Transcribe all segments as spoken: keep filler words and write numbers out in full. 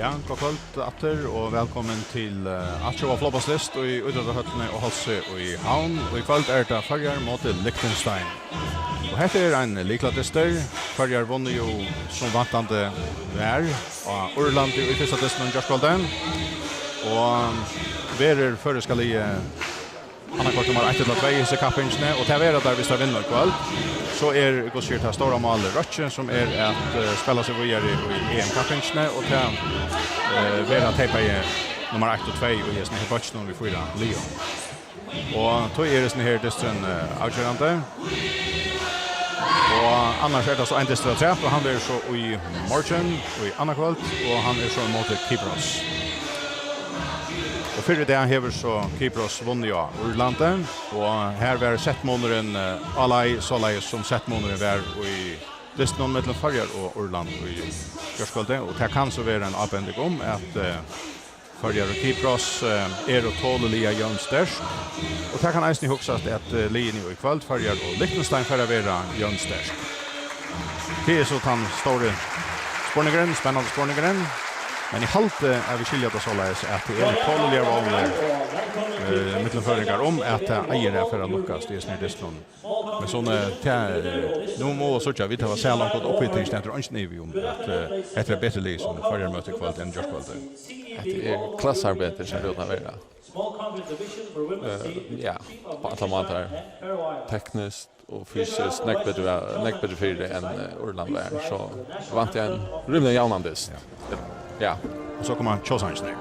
Ja, gott kvøld aftur og vælkomin til, eh, altjóða flotadyst í Ítróttahøllini á Hálsi í Havn. Og í kvøld er tað Føroyar móti Liechtenstein. Og hetta er ein lykladystur. Føroyar vunnu jú sum væntandi var á Írlandi í fyrsta dystinum í gjárkvøldið. Og verður føroyska liðið annaðhvørt nummar eitt ella tvey í hesi kappingini, og tað verða teir, viss teir vinna í kvøld. So er, hvussu er tað stóra málið rokkið, sum er at, eh, spæla seg víðari í E M-kappingini, og tað, eh, verða tey bæði nummar eitt og tvey í hesum her bólkinum við fýra liðum. Og tí er hesin her dysturin, eh, avgerandi. Og annars er tað so ein dystur afturat, og hann verður so í morgin, í annaðkvøld, og hann er so móti Kypros. Og fyrr í dag hevur so Kypros vunnið á Írlandi, og her var settmunurin, eh, á leið, soleiðis sum settmunurin var í dystinum millum Føroyar og Írland í gjárkvøldið, og tað kann so vera ein ábending um, at, eh, Føroyar og Kypros, eh, eru toliliga jøvnsterk, og tað kann eisini hugsast, at, eh, liðini í kvøld, Føroyar og Liechtenstein, fara at vera jøvnsterk. Tað er so tann stóri spurningurin, spennandi spurningurin. Men eg haldi, at vit skilja tað soleiðis, at tað eru toliligar vónir, eh, millum føroyingar um, at tað eigur at fara at lukkast í hesum her dystinum. Men so, eh, tað, eh, nú má vit síggja, vit hava sæð langt út uppi í tí, stendur eingin ivi um, at, eh, hetta er eitt betri lið, sum Føroyar møta í kvøld, enn gjárkvøldið. Hetta er klassearbeiði, sum tað út at vera. Eh, ja, á allar mátar. Tekniskt og fysiskt, nógv betri, nógv betri fyri enn, eh, Írland var. So vænti eg ein rímiliga javnan dyst. Ja. Ja. Og so koma tjóðsangirnir.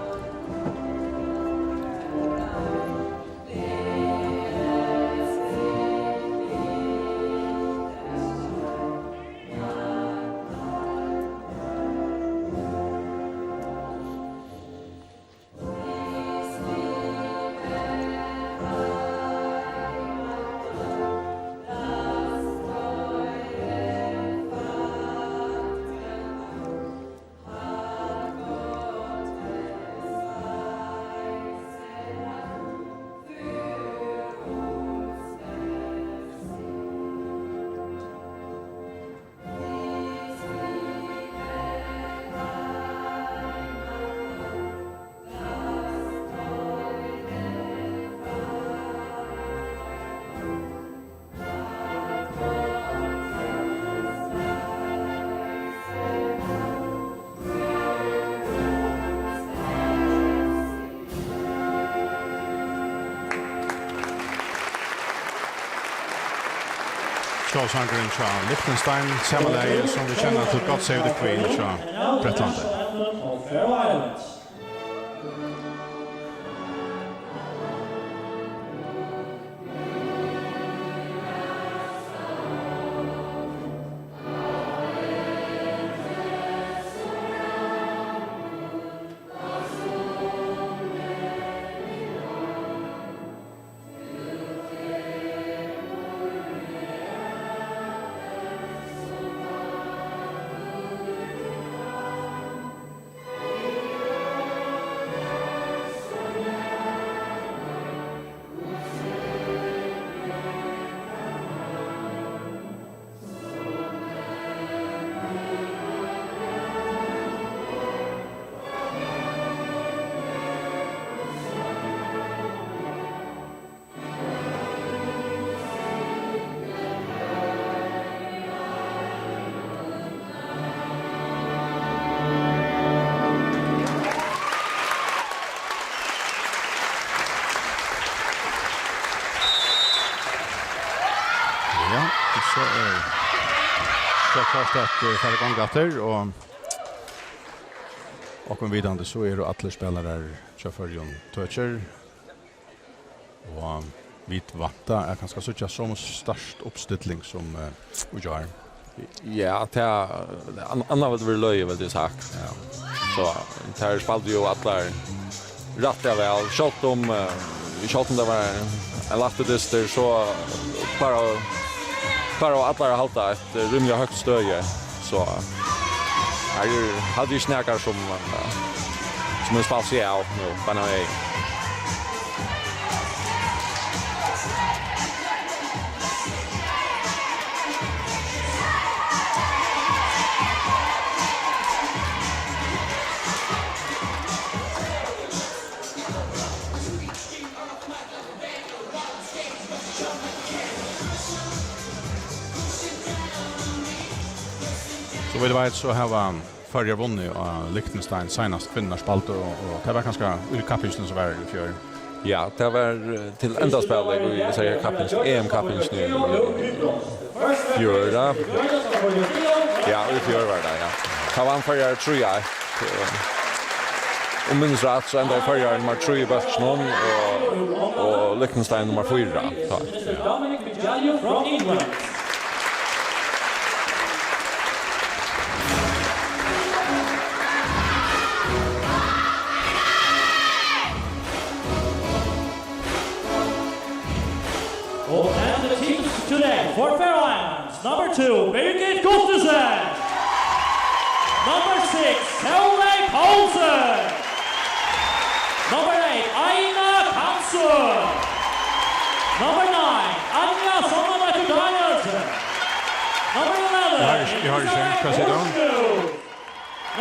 Tjóðsangurin hjá Liechtenstein, sama lagið sum vit kenna til God Save the Queen hjá Bretlandi. Ja, og so er, so klárt at, eh, fara í gongd aftur, og okkum vitandi, so eru allir spælarar hjá Føroyum tøkir. Og vit vænta at kanska síggja somu startuppstilling sum, eh, í gjár. Ja, tað, an-, annað vildi verið løgið, vildi eg sagt. Ja. So, teir spældu jú allar rættiliga væl. Sjálvt um, eh, sjálvt um tað var ein lættur dystur, so kláraðu, kláraðu allar at halda eitt, eh, rímiliga høgt støði. So, her er, haldi eg ikki nakar sum, eh, sum er spælt seg av nú, beinanvegin. Vit veit, so hava Føroyar vunnið á Liechtenstein seinast kvinnurnar spældu, og, og tað var kanska í kappingini sum var í fjør. Ja, tað var, eh, til endaspælið í, eg sigi, kappings-, E M-kappingini í fjør, ja. Ja, í fjør var tað, ja. Tað vann Føroyar trý eitt. Eh, um minnist rætt, so endaði Føroyar nummar trý í bólkinum og, og Liechtenstein nummar fýra. Tá. Dominic Michael from England. Oh, and the teams today for Faroe Islands. Number two, Birgit Guttesen. Number six, Sóley Poulsen. Number eight, Aina Kamsø. Number nine, Anja Sonnadóttir Danielsen. Number eleven, Eg har-, eg har ikki, hvat sigur tú?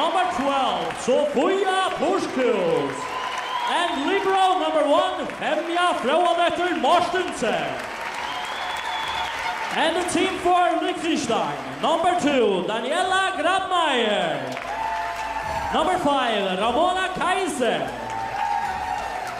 Number twelve, Sofia Pushkus. And libero number one, Femja Fróðadóttir Mortensen. And the team for Liechtenstein, number two, Daniela Grabmaier. Number five, Ramona Kaiser.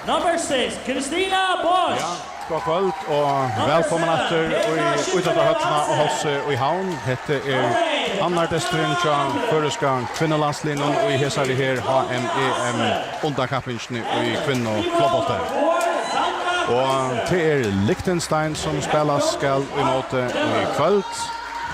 Number six, Kristina Bosch. Ja, gott kvøld og vælkomin aftur í Ítróttahøllina á Hálsi í Havn. Hetta er annar dysturin hjá føroyska kvinnulandsliðnum í hesari her H M E M undankappingini í kvinnufótbólti. Og tað er Liechtenstein, sum spælast skal ímóti í kvøld.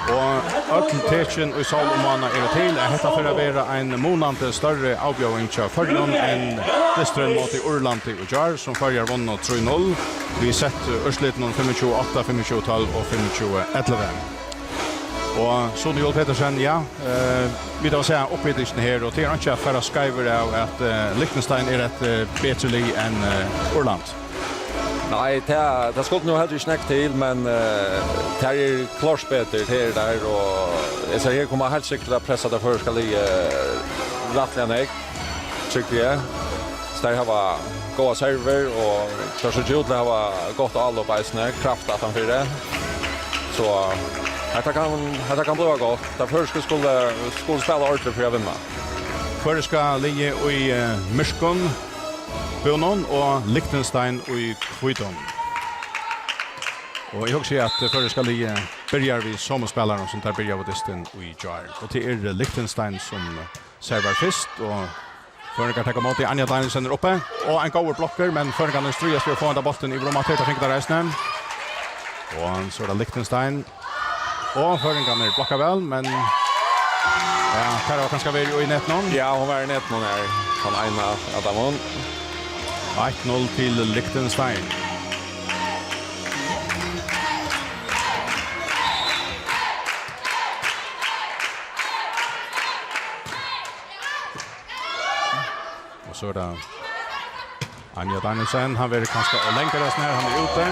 Og øll tekin í sól og mána eru til, at hetta fer at vera ein munandi størri avbjóðing hjá Føroyum enn dysturin móti Írlandi í gjár, sum Føroyar vunnu trý null. Vit settu úrslitunum fimmogtjúgu átta, fimmogtjúgu tólv og fimmogtjúgu ellivu. Og Sune Juul Petersen, ja, eh, vit hava sæð uppbyggingina her, og tað er ikki at fara skeivur av, at, eh, Liechtenstein er eitt, eh, betri lið enn, eh, Írland. Nei, tað, tað skuldi nú heldur ikki nógv til, men, eh, tað er klárt betur, tað er tað, og eg sigi, her koma heilt sikkurt at pressa tað føroyska liðið, eh, rættiliga nógv, trúgvi eg. So teir hava góðar servir, og teir síggja út til at hava gott álop eisini, kraft aftanfyri. So hetta kann, hetta kann blíva gott. Tað føroyska skulu, skulu spæla ordiliga fyri at vinna. Føroyska liðið í, eh, myrkum búnum og Liechtenstein í hvítum. Og eg hugsi, at føroyska liðið byrjar við somu spælarum, sum teir byrjaðu dystin í gjár. Og tað er Liechtenstein, sum servar fyrst, og føroyingar taka á móti. Anja Danielsen er uppi, og ein góður blokkur, men føroyingarnir stríðast við at fáa henda bóltin yvir um aftur, tað fingu teir eisini. Og so er tað Liechtenstein. Og føroyingarnir blokka væl, men, ja, tað var kanska verið í netinum. Ja, hon var í netinum her. Hann eina av teimum. Eitt null til Liechtenstein. Og so er tað Anja Danielsen, hann verður kanska ov langur, hann er, hann er úti.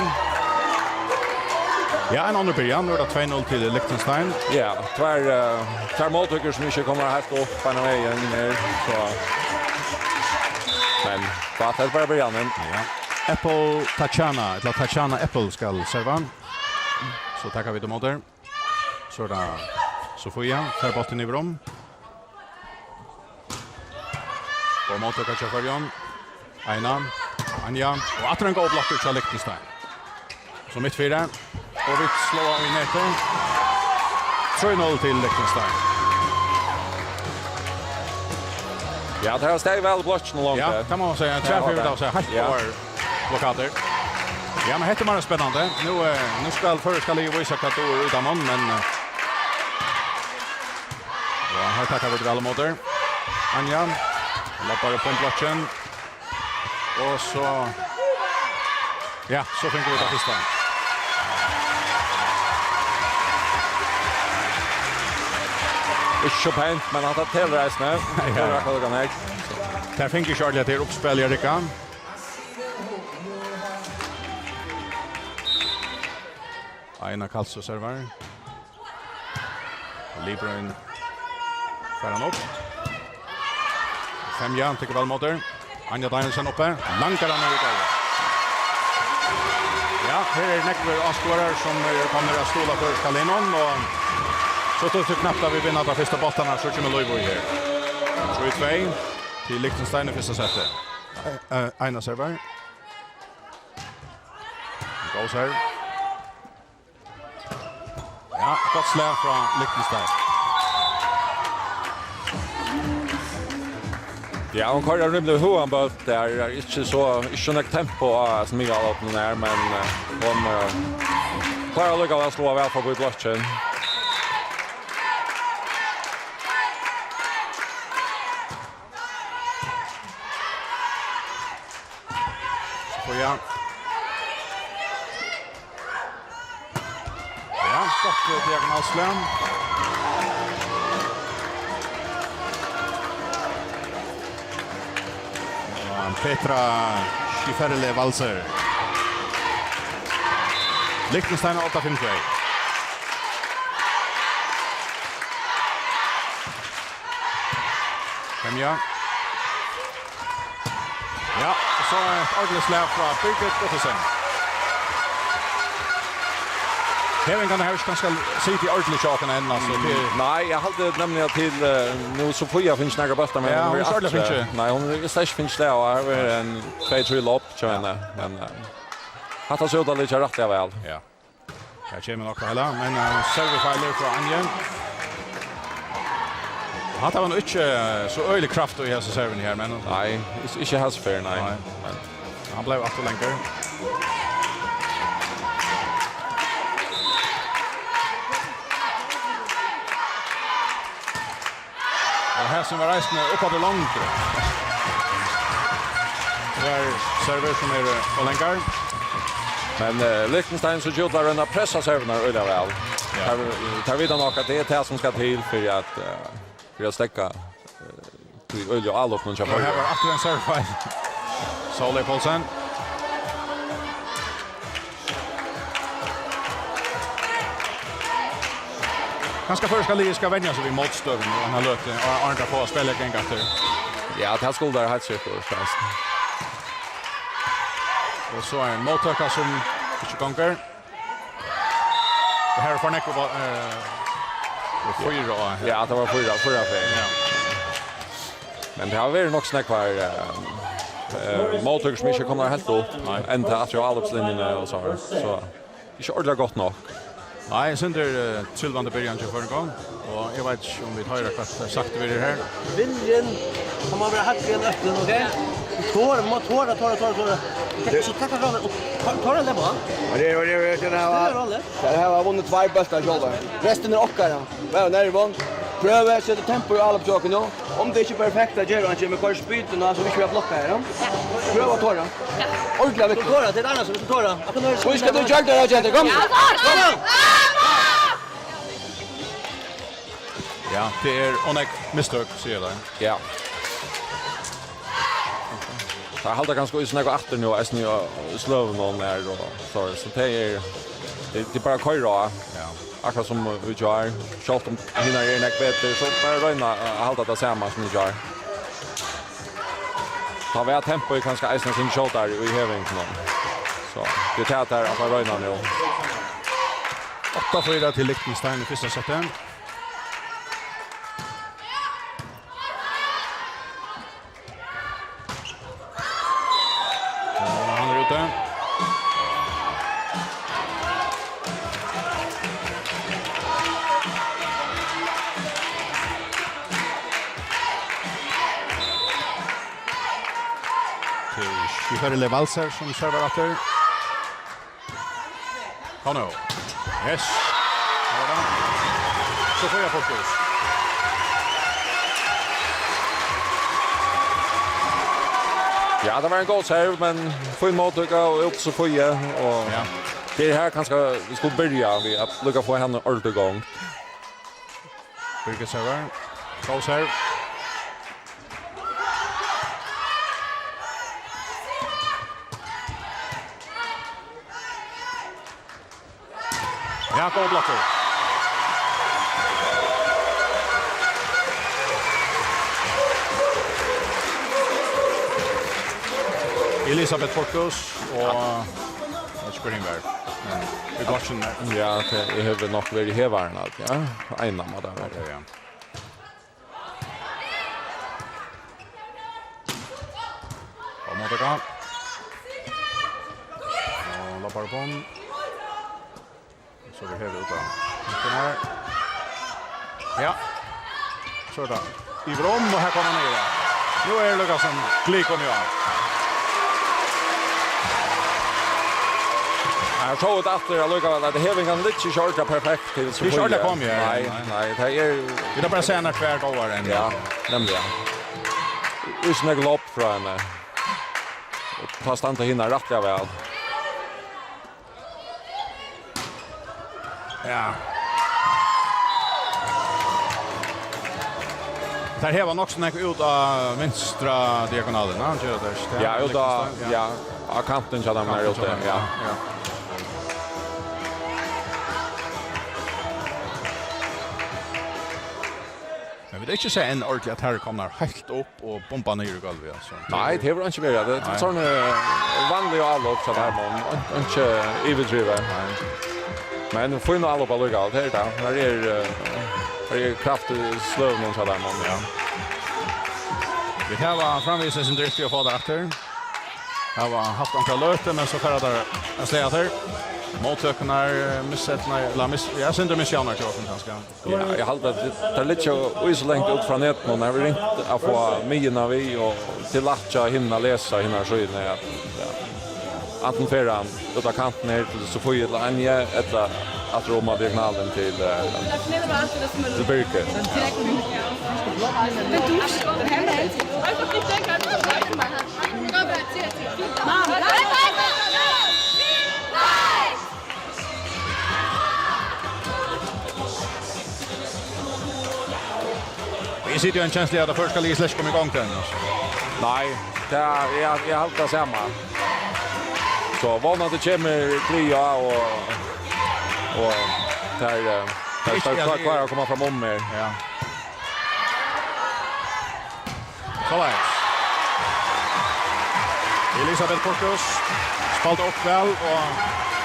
Ja, ein annar byrjan, nú er tað tvey null til Liechtenstein. Ja, tvær, eh, tvær móttøkur sum ikki koma heilt upp beinanvegin her, so. Men gott, tað er bara byrjanin. Ja. Apple Tatjana, ella Tatjana Apple skal serva. So taka vit ímóti. So er tað Sofia, fær bóltin yvir um. Og móttøka hjá Føroyum. Eina, Anja, og aftur ein góður blokkur hjá Liechtenstein. So mitt fyri, og vit sláa í netið. Trý null til Liechtenstein. Ja, tað er stadig væl í blokkinum langt. Ja, tað má man siga. Tvær fyri, tað var heilt Ja. Klar. Blokkader. Ja, men hetta er meira spennandi. Nú, eh, nú skal føroyska liðið vísa hvat dugir í teimum, men, eh, ja, her taka vit væl ímóti. Anja, labbar upp um blokkin. Og so, ja, so fingu vit tað fyrsta. Ikki so pent, men hatta telur eisini. Ja, ja. Telur akkurát líka nógv. Tær fingu ikki ordiliga til uppspælið, Rikka. Eina Kalso servar. Libroin fær hann upp. Femja, tekur væl ímóti. Anja Danielsen uppi. Langar hann yvir dagin. Ja, her eru nógvir áskoðarar sum eru komnir at stuðla føroyska liðnum, og Tað er knappt at vit vinna ta fyrsta bóltin, so kemur lív í her. Trý tvey til Liechtenstein í fyrsta seti. Eh, eh, Einar servar. Góð serve. Ja, gott slag frá Liechtenstein. Ja, hon koyrir rimliga høgan bólt. Tað er ikki so, ikki so nógv tempo á hasum miðalopninum her, men, eh, hon, eh, klárar allíkavæl at sláa væl forbi blokkin. Sofia. Ja, gott, eh, diagonalslag. Og Petra Schifferle Walser. Liechtenstein átta fimm tvey. Femja. Ja, og so eitt ordiligt slag frá Birgit Ottesen. Hevingarnar hava ikki kanska sitið ordiliga hjá okkum enn, altso, til Mm, nei, eg haldi nemliga til, eh, nú Sofia finnur nakrar bóltar, men Ja, hon hon er er ordiliga aftur. fingin. Nei, hon er sterkt fingin slag, og har er ein tvey, trý lop hjá henni, men, eh, hatta sær út at liggja rættiliga væl. Ja. Her kemur nokk tað heila, men, eh, servifeilur frá Anje. Hatta var nú ikki, eh, so øgiliga kraftig í hesi servini her, men Nei, ikki, ikki hesa ferð, nei. Nei. Men hann bleiv aftur lengur. Og hesin var eisini uppaftur longri. Her servur sum eru ov langar. Men, eh, Liechtenstein, so skjóta royna at pressa servurnar øgiliga væl. Ja. Teir, teir vita nokk at tað er tað sum skal til fyri at, eh, fyri at steðga, eh, tí øgiliga álopinum hjá Og her Føroyum. var aftur ein servifeil. Sóley Poulsen. Kanska føroyska liðið skal venja seg við mótstøðuni í eina løtu, og áðrenn tað fáa spælið at ganga aftur. Ja, tað skulu teir heilt sikkurt, altso. Og so ein móttøka sum ikki gongur. Og her er for nógv upp á, eh, og fýra á her. Ja, tað var fýra, fýra fyri. Ja. Men tað hava verið nokk so nógvar, eh, eh, móttøkur sum ikki eru komnar heilt upp. Nei. Enda aftur á álopslinjuni og so. So, ikki ordiliga gott nokk. Nei, eitt sindur, eh, trúlvandi byrjan hjá føroyingum. Og eg veit ikki um vit hoyra hvat sagt verður her. Viljin, hann má vera hægri enn óttin, ok? Tora, man má tora, tora, tora, tora. Ok, so taka fram og tora, tora leppa. Og tað er, og tað er, tað er, Spela rolle. Tað her var vunnið tveir bóltar sjálvar. Restin er okkara. Bara nervur. Prøva at seta tempo í álop hjá okkum nú. Um tað ikki er perfekt, tað ger einki, men koyr spýtuna, so vit ikki verða blokkað her, ja? Prøva at tora. Ordiliga viktigt. Tora, tað er annars, vit skal tora. Akkurát nú er Og vit skal til gjørt tað, gentur. Kom. Ja, tað er ov nógv mistøk, sigur eg. Ja. Teir halda kanska í so nógv aftur nú, eisini í, í sløgunum her og so, so tað er, tað, tað er bara at koyra á. Ja. Akkurát sum í gjár, sjálvt um hinar eru nógv betri, so bara royna at halda tað sama sum í gjár. Tá verður tempoið kanska eisini eitt sindur skjótari í hevingunum. So, tað er tað, tað er at royna nú. Átta fýra til Liechtenstein í fyrsta seti. Og hann er úti. Tað er Schifferle Walser sum servar aftur. Kom nú. Yes. Tað var tað. Sofia Fokus. Ja, tað var ein góð serve, men fín móttøka og upp Sofia, og Ja. tað er her kanska vit skulu byrja við at lukka fáa hana ordiliga í gongd. Birgit servar. Góð serve. Ja, góð blokkur. Elisabeth Fokus og Spurning var. Men við blokkin har. Ja, tað hevur nokk verið hevarin at, ja, eina má tað vera. Okay, ja. Og móttøka. Og labbar upp hon. So er tað her út á midtina her. Ja. So er tað yvir um, og her kemur hann niður. Nú er Lukasen klikkur nú, ja. Her sá vit aftur allíkavæl, at hevingurin liggur ikki ordiliga perfekt til Sofie. Tað er ikki ordiliga komið her. Nei, nei, nei, tað er... Vit hava bara sæð hana tvær góðar enn. Ja, nemliga. Ikki nógv lob frá henni. Og tá standa hinar rættiliga væl. Ja. Tær heva nokk so nógv út á vinstra diagonalina, hann ger tað. Ja, út á, ja, á kantin hjá teimum har úti, ja. Men vit hava ikki sæð enn ordiliga, at tær eru komnar heilt upp og bomba niður í gólvið, altso. Nei, tað hevur einki verið. Tað er... Nei. Sovorðin, eh, vanlig álop, so tað er man ein-, einki yvirdrivið. Nei. Men fín álop allíkavæl, tað er tað. Her er, eh, her er kraft í sløgunum, so tað er man. Ja. Vit hava framvegis ein sindur ilt við at fáa tær aftur. Hava havt onkra løtu, men so fara tær avstað aftur. Móttøkurnar, eh, miseydnaðar, ella mis-, ja, sindur misjavnar hjá okkum, kanska. Ja, eg haldi, at tað, tað liggur jú so langt út frá netinum. Her hava vit roynt at fáa miðjuna við, og tað er lætt hjá hinum at lesa hinar síðurnar, at, ja, antin fer hann út á kantin her til Sofie ella Anja, ella aftur um á diagonalin til, eh, til Birgit. Eg siti jú við ein kenslu av, at tað føroyska liðið slett ikki kom í gongd enn, altso. Nei, tað, eg, eg haldi tað sama. So vónandi kemur Klia og, og tær, eh, tær... Ikki, klára at koma fram um her. Ja. Soleiðis. Elisabeth Porteus spældi upp væl og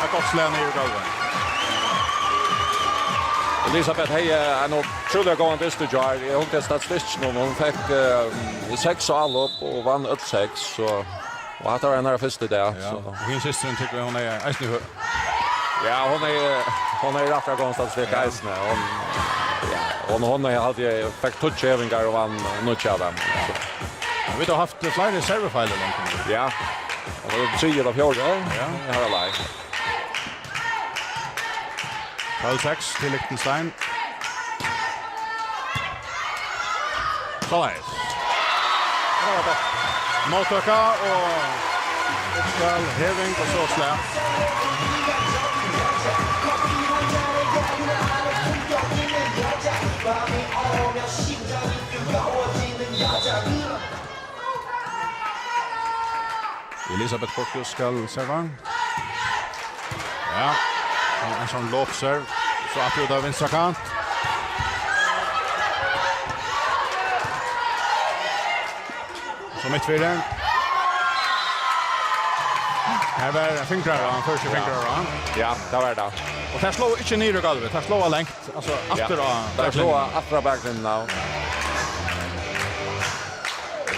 eitt gott slag niður í gólvið. Elisabeth hevði ein ótrúliga góðan dyst í gjár. Eg hugdi eftir statistikkinum, hon fekk, eh, seks álop og vann øll seks, so, og hatta var hennara fyrsta í dag, ja, so. Og hin systirin, tykir eg, hon er eisini hø- Ja, hon er, hon er rættiliga góðan statistikk, ja, eisini. Hon, ja, hon, hon er, haldi eg, fekk tíggju hevingar og vann níggju av teimum. So. Ja, vit hava havt fleiri servufeilir longu. Ja. Og tað er triðja ella fjórða. Ja. Her er leið. Tólv seks til Liechtenstein. Soleiðis. Móttøka og uppspæl, heving og so slag. Elisabeth Porteus skal serva. Ja, ein, ein sovorðin lobserve. So aftur út á vinstra kant. So mitt fyri. Her var fingrar á, hann førir seg fingrar á. Ja, tað var tað. Og tær sláa ikki niður í gólvið, tær sláa langt, altso, ja, aftur á, tær sláa aftur á bakgrundina.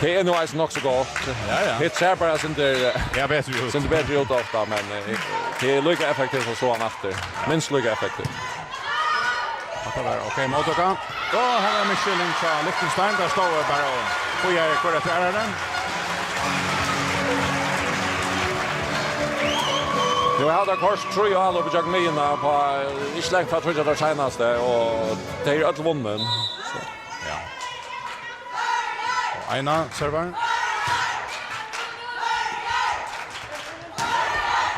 Tað er nú eisini nokk so gott. Ja, ja. Hitt sær bara sindur, ja, betri út. Sindur betri út ofta, men, eh, tað er líka effektivt at sláa hann aftur. Minst líka effektivt. Hatta var ok, móttøka. Og her er misskiljing frá Liechtenstein. Tær stóðu bara og bíðaðu hvør eftir aðrari. Nú hava tær koyrt trý álop ígjøgnum miðjuna, eh, ikki langt frá tríggjar teirra seinastu, og tey eru øll vunnin. So. Ja. Og Eina servar.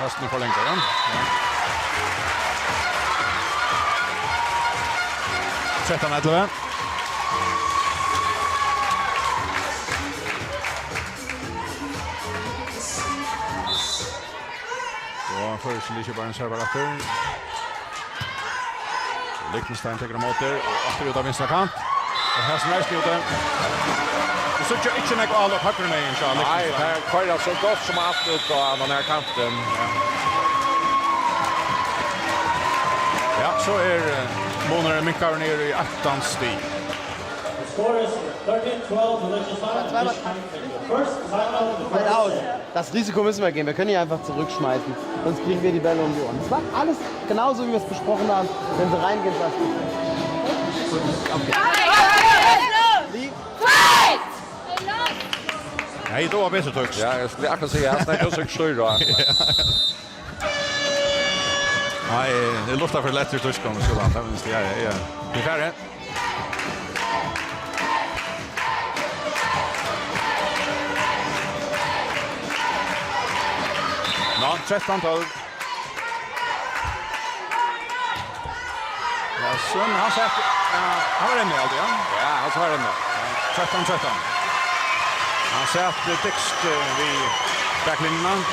Resten forlengar, ja. Ja. Trettan ellefu. Og føroyski liðskiparin servar aftur. Liechtenstein tekur ímóti og aftur út á vinstra kant. Og her snøðist út. Vit síggja ikki nógv álop høgru megin hjá Liechtenstein. Nei, tær koyra so gott sum alt út á annan her kantin. Ja. So er, eh, munurin minkaður niður í eitt stig. The score is thirteen twelve, the next time, this time, first time out of the first set. Das Risiko müssen wir gehen. Wir können nicht einfach zurückschmeißen. Sonst kriegen wir die Bälle um die Ohren. Das war alles genauso, wie wir es besprochen haben. Wenn sie reingehen, ist alles gut. Hey, du har bedre tøkt. Ja, jeg skulle akkurat si, jeg har snakket og søkt styr, da. Nei, det lukter for lett i Tyskland, skulle han. Ja, ja, ja. Vi er ferdig. Nå, trettan tolv. Ja, Sund, han sett, ja, han var inne alltid, ja. Ja, han var inne. Trettan trettan. Han sett, eh, dykst, eh, vid baklinjen.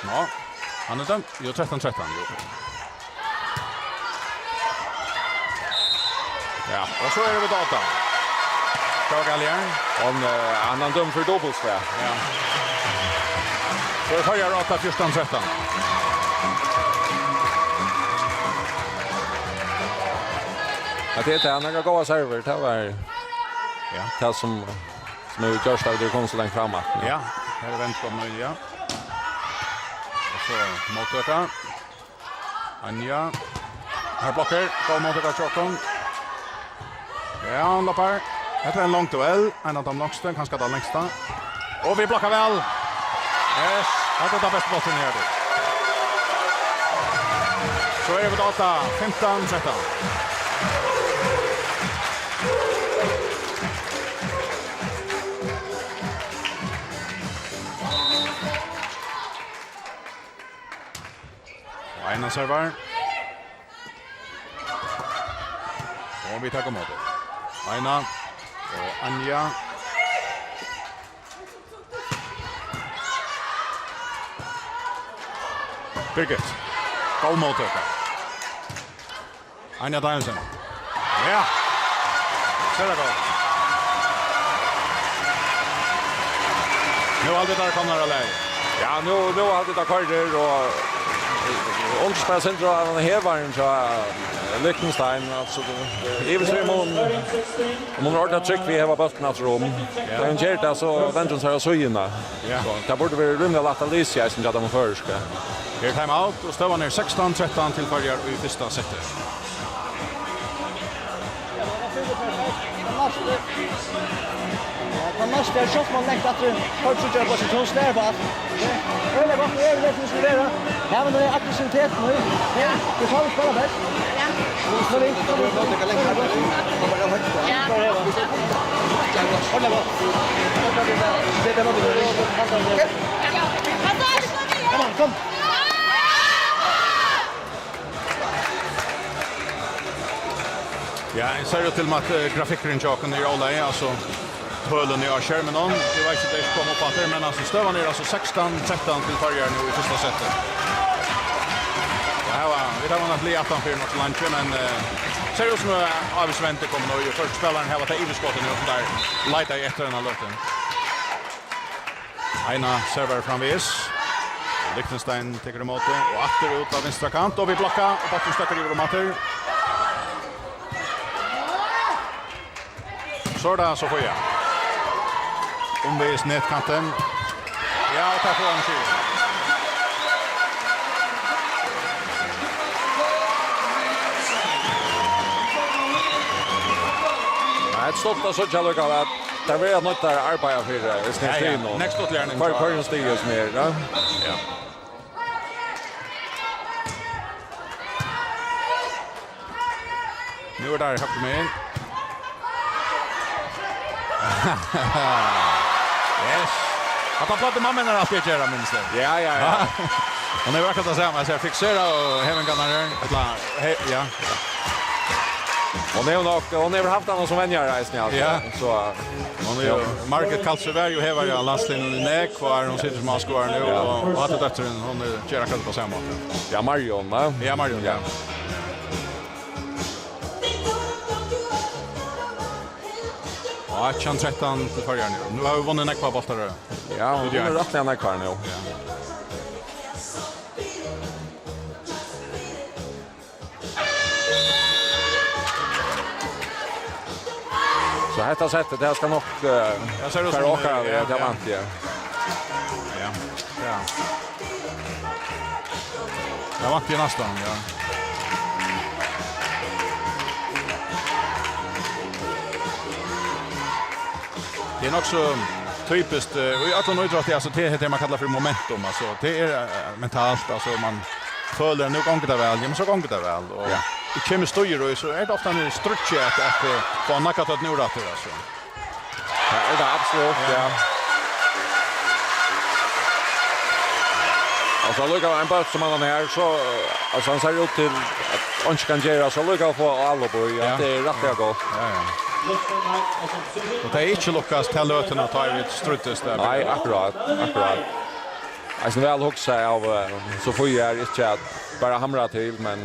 Ja, han er dømt. Jo, trettan trettan, jo. Ja, og so eru vit á átta. Hvat var galt her? Hann, eh, hann, hann dømdur fyri dupult, ja. Ja. So er Føroyar átta, fjúrtan trettan. Ja, tað er tað. Hann hevur góðar servar. Tað var, ja, tað sum, sum hevur gjørt at vit eru komin so langt fram aftur. Ja, her er vend komið, ja. Og so móttøka. Anja. Her blokkar. Góð móttøka hjá okkum. Ja, hann loppar. Hetta er ein long duell. Ein av teimum longstu, kanska tann lengsta. Og vit blokka væl. Yes, hetta er tann besta bólturin her. So eru vit á átta, fimtan trettan. Og Einar servar. Og vit taka ímóti. Einar og Anja. Birgit. Góð móttøka. Anja Danielsen. Ja. Sera gott. Nú haldi eg tað komnar av leið. Ja, nú, nú haldi eg tað koyrir, og, eh, undrar bara sindur á hann hevaran hjá, eh, Liechtenstein, altso, eh, yvir seg mun, mun er ordiliga trygg við at heva bóltin aftur um. Ja. Tá hann ger tað, so vendir hon sær á síðuna. Ja. So, tað burdi verið rímiliga lætt at lýsa eisini hjá teimum føroysku. Her er time out, og støðan er sekstan trettan til Føroyar í fyrsta seti. Ja, tann næsti er sjálvt, man langt aftur. Fólk síggja bara, so tað er bara alt. Øgiliga gott, øgiliga gott, sum vera. Ja, men tað er aggressivitet nú. Ja, vit fáa spæla best. Ja. Sorry, sorry. Ja. Øgiliga gott. Kom on, kom. Ja, eg sær jú til og við at, eh, grafikkurin hjá okkum er í álagi, altso tølini á skerminum. Eg veit ikki, um tey koma upp aftur, men altso, støðan er altso sekstan trettan til Føroyar nú í fyrsta seti. Og her var, vit hava nokk lið aftan fyri nokk so leingi, men, eh, sær út sum, eh, Avis Vend er komin, og føroyski spælarin hevur tað yvirskotið nú, sum teir leita eftir eina løtu. Einar servar framvegis. Liechtenstein tekur ímóti og aftur út á vinstra kant, og vit blokka, og bólturin støkkur yvir um aftur. So er tað Sofia. Umvegis netkantin. Ja, og tað fær hon skil. Nei, eitt stolt at síggja allíkavæl. Tað verður nýtt at arbeiða fyri, eh, í Ja, ja. Stigin og Next up, Lærning. Hvar, hvørjum stigum sum er, ja. Ja. Nú er tað høgru megin. Yes. Hatta plagdi mamma hennar altíð at gera, minnist eg. Ja, ja, ja. Hon hevur akkurát tað sama, eg sær, fikserað og hevingarnar her. Ella, he-, ja. Hon hevur nokk, hon hevur havt hann sum venjara eisini, altso. Ja. So, hon er jú, Margret Kalsø var jú hevari á landsliðnum í nógv ár, hon situr sum áskoðari nú, ja, og, og hatta dóttirin, hon er, ger akkurát upp á sama máta. Ja, Marion, va? Ja, Marion, ja. Ja. Og átjan trettan til Føroyar nú. Nú hava vit vunnið nógvar bóltar. Ja, hon Út í hevur eitt. Rættiliga nógvar nú. Ja. Hetta settið, tað skal nokk, eh, Ja, sær út fara sum, okkara veg, ja, tað ja. Vænti eg. Ja, ja. Tað vænti eg næstan, ja. Tað er nokk so typiskt, eh, í øllum ítrótti, altso, tað er tað, man kallar fyri momentum, altso, tað er, eh, mentalt, altso, man følir, at nú gongur tað væl, ja, men so gongur tað væl, og Ja. eg kemur stígur í, so er tað ofta ein stríggja at, at, eh, fáa nakað tað nú aftur, altso. Ja, er tað absolutt, ja. Ja. Og so lukka ein bóltur sum hann her, so, eh, altso, hann sær út til at hann ikki kann gera, so lukka fáa álop í, Ja. at tað er rættiliga gott. Ja, ja. Og tað er ikki lukkast til løtuna, tá vit stríddust der. Nei, akkurát, akkurát. Eisini væl hugsað av, eh, Sofia er ikki at bara hamra til, men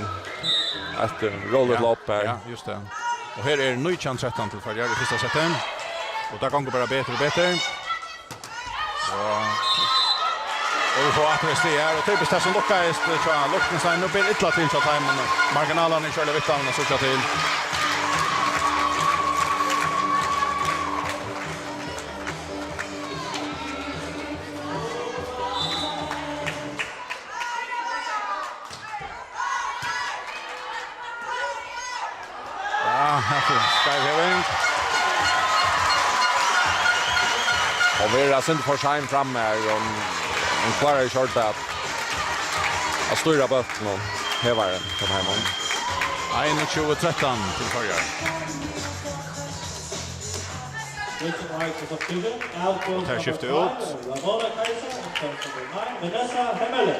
eitt, eh, róligt Ja, lopp her. ja, just det. Og her er nítjan trettan til Føroyar í fyrsta seti. Og tað gongur bara betur og betur. Og, og vit fáa aftur eitt stig her, og typiskt tað sum lukkaðist hjá Liechtenstein. Nú ber illa til hjá teimum, men marginalarnir eru ikki øgiliga vitandi at síggja til. Ja, her er skeiv heving. Og verður eitt sindur for sein fram her, og hon klárar ikki ordiliga at, at stýra bóltin og hevarin, sum heima. Einogtjúgu trettan til Føroyar. Og tær skifta út. Vanessa Hemmerle.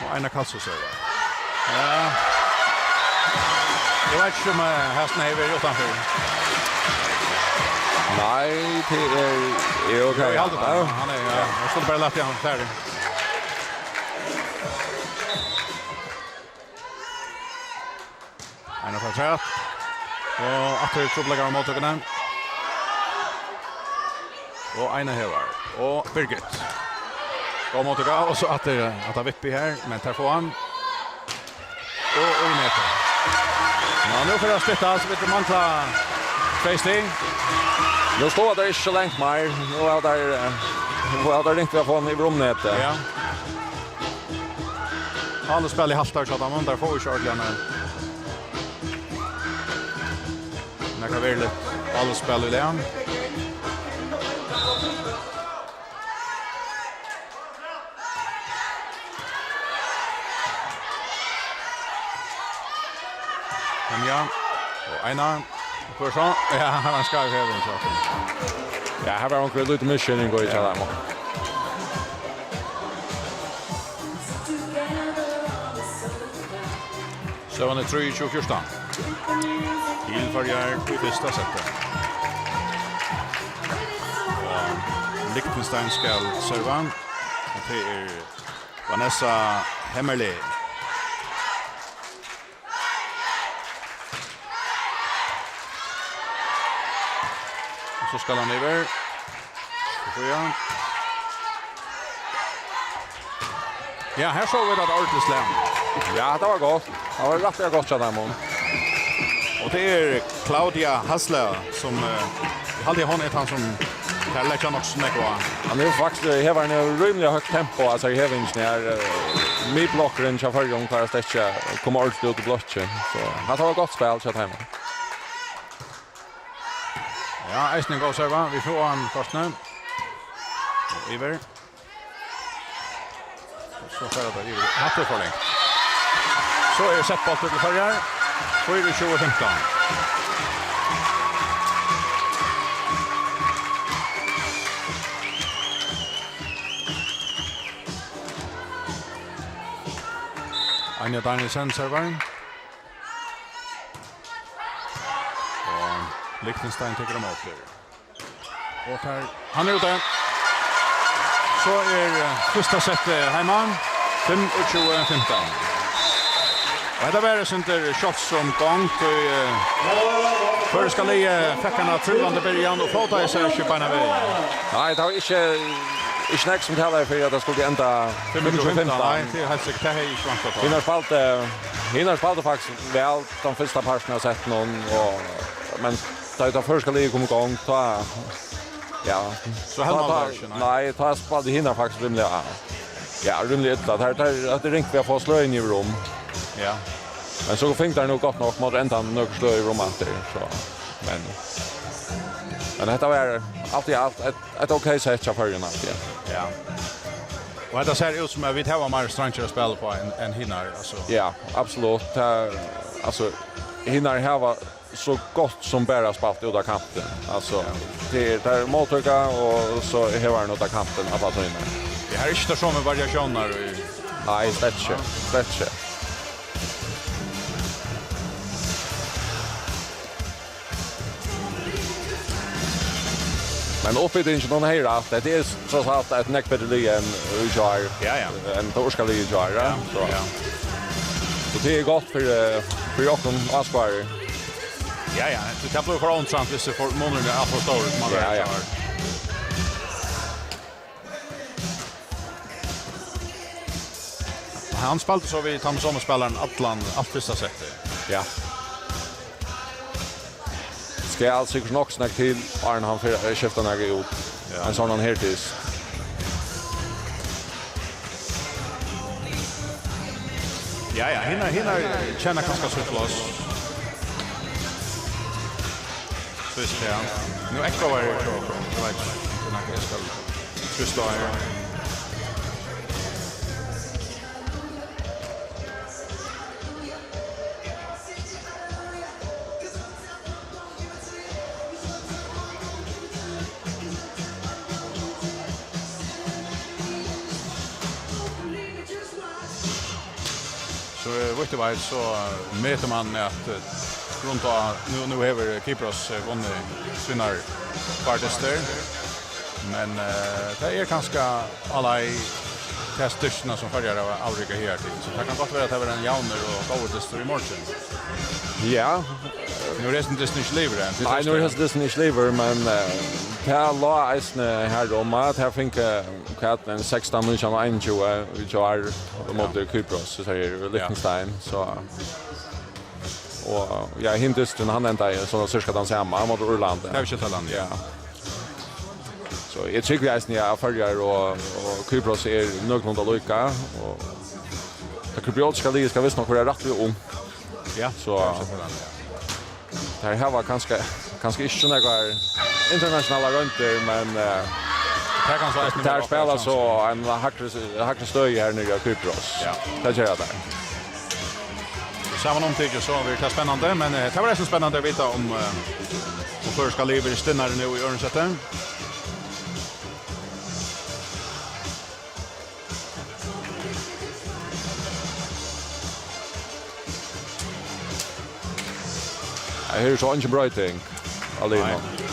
Og Einar Kalsø servar. Ja. Eg veit ikki um, eh, hesin hevur verið uttanfyri. Nei, tað er, er ok. Eg haldi tað. Ja. Hann er, ja. Eg skuldi bara latið hann ferdig. Einar frá Træt. Og aftur trupulleikar á móttøkuni. Og Einar Hevar. Og Birgit. Góð móttøka. Og so aftur at tað vippi her, men tær fáa hann. Og, og í netið. Ja, nú fer at styttast, vit mangla tvey stig. Nú stóðu tær ikki so langt meir. Nú hava tær, eh, nú hava tær ringt við at fáa hann yvir um netið. Ja. Áluspæl í haltar hjá teimum, teir fáa ikki ordiliga nei. Nakað veruligt áluspæl í dag. Men ja, og Einar. Hvør so? Ja, hann er skeiv her, so. Ja, her var onkur lítið misskilningur í hjá teimum. Støðan er trýogtjúgu fjúrtan. Til Føroyar í fyrsta seti. Og Liechtenstein skal serva. Og tað er Vanessa Hemmerle. Og so skal hann yvir. Sofia. Ja, her sóu vit eitt ordiligt slam. Ja, tað var gott. Tað var rættiliga gott hjá teimum. Og tað er Claudia Hasle, sum, eh, eg haldi, hon er tann, sum tær leggja nokk so nógv á. Hann hevur faktiskt, eh, hevarin hevur rímiliga høgt tempo, altso, í hevingini her, eh, miðblokkurin hjá Føroyum klárar slett ikki at koma ordiliga út í blokkin. So, hatta var gott spæl hjá teimum. Ja, eisini ein góð serva. Vit fáa hann kortini. Og yvir. So fer tað yvir. Hatta er forlengt. So er sett bóltur til Føroyar. Fýraogtjúgu fimtan. Anja Danielsen servar. Og Liechtenstein tekur ímóti. Og tær, hann er úti. So er, eh, fyrsta sett, eh, heima. Fimmogtjúgu fimtan. Og hetta var eitt sindur sjáldsom gongd, og, eh, Føroyska liðið fekk eina trúgvandi byrjan og fótaði seg ikki beinan vegin. Nei, tað var ikki, ikki nógv sum talaði fyri, at tað skuldi enda fimmogtjúgu fimtan. Nei, tað er heilt sikkert. Tað hevði eg ikki væntað. Hinar spældu, hinar spældu faktiskt væl tann fyrsta partin av settinum, og, men tá ið tað føroyska liðið kom í gongd, tá, ja. So helt man bara ikki, nei. Nei, tá spældu hinar faktiskt rímiliga, ja, rímiliga illa. Tað er, tað er, tað er ringt við at fáa sløgini yvirum. Ja. Men so fingu teir nú gott nokk, móti endanum nøkur sløg yvirum aftur, so, men, men hetta var alt í alt eitt, eitt ok sett hjá Føroyum, alt í alt. Ja. Og hetta sær út sum at vit hava meir streingir at spæla uppá enn, enn hinar, altso. Ja, absolutt. Tað, altso, hinar hava so gott sum bara spælt út á kantin. Altso, ja, tað er, tað er móttøka, og so hevur hann út á kantin alla tíðina. Eg har ikki tær somu variatiónirnar í. Nei, slett ikki. Slett ikki. Men uppbyggingin, hon er rætt. Hetta er tross alt eitt nógv betri lið enn í gjár. Ja, ja. Enn tað írska liðið í gjár, ja. Ja, so. Ja. Og tað er gott fyri, eh, fyri okkum áskoðarar. Ja, ja. Tað blívur for óinteressant, viss tað for, munurin er alt for stórur, sum hann er í gjár. Ja, ja. Hann spældi so við tann somu spælaran allan, alt fyrsta settið. Ja. Skal sikkurt nokk so nógv til, áðrenn hann fer, eh, skiftar nakað út. Ja. Ein sovorðnan her dyst. Ja, ja, hinar, hinar kenna kanska sítt pláss. Fyrst, ja. Nú ekkoar tað hjá okkum. Eg veit ikki, um nakað eg skal trýsta á her. So, eh, vítt og veit, so, eh, metir man at, eh, rundt á, nú, nú hevur Kypros, eh, vunnið sínar báðar dystir. Men, eh, tað er kanska á leið til dystirnar sum Føroyar hava avrikað higartil. So tað kann gott vera at tað verður ein javnur og góður dystur í morgin. Ja. Nú er hesin dysturin ikki liðugur enn. Nei, nú er hesin dysturin ikki liðugur, men, eh, tað lá eisini har um at her fingu hvat, ein sekstan nítjan og einogtjúgu í gjár, ja, móti Kypros, so er Liechtenstein, so, og, ja, hin dysturin, hann endaði so cirka tann sama, móti Írlandi. Tað er ikki talandi. Ja. So eg trúgvi eisini, ja, at Føroyar og, og Kypros er nøkulunda líka, og tað kypriotiska liðið skal vist nokk vera rættiliga ungt. Ja, so, tað er ikki talandi, ja. Teir hava kanska, kanska ikki so nógvar internasjonalar royndir, men, eh, tað er kanska eisini teir meira spæla so ein hægri, hægri støði her niðri á Kypros. Ja. Tað gera teir. Saman um tað, so verður tað spennandi, men, eh, tað var eisini spennandi at vita um, eh, um føroyska liðið verður stinnari nú í øðrum seti. Her er so eingin broyting á liðnum. Nei.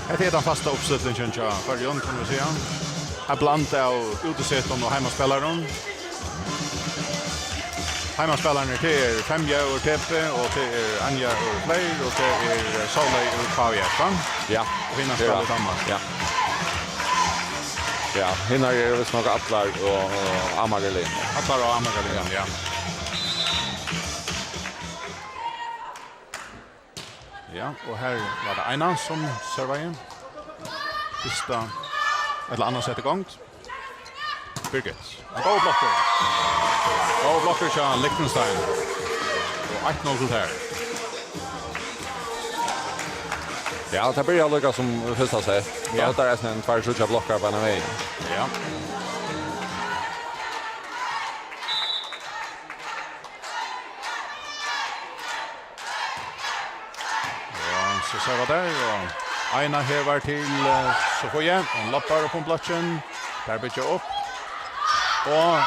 Hetta er tann fasta uppstillingin hjá Føroyum, kann vit siga. Ein blanda av útisetum og heimaspælarum. Heimaspælararnir, tað er Femja úr T P, og tað er Anja úr Fleyr, og tað er Sóley úr K V F, va? Ja. Og hinar spæla í Danmark. Ja. Ja, hinar eru vist nokk allar og, og Amagerlið. Allar og Amagerlið, ja. Ja, og her var tað Eina sum servaði. Fyrsta, ella annað sett í gongd. Birgit. Ein góður blokkur. Góður blokkur hjá Liechtenstein. Og eitt null til tær. Ja, tað byrjar líka sum fyrsta sett. Ja. Tað er eisini ein tveir, tríggjar blokkar beinan vegin. Ja. Ja, so sær vit tað, og Eina hevar til, eh, Sofie. Hon labbar upp um blokkin. Tær byggja upp. Og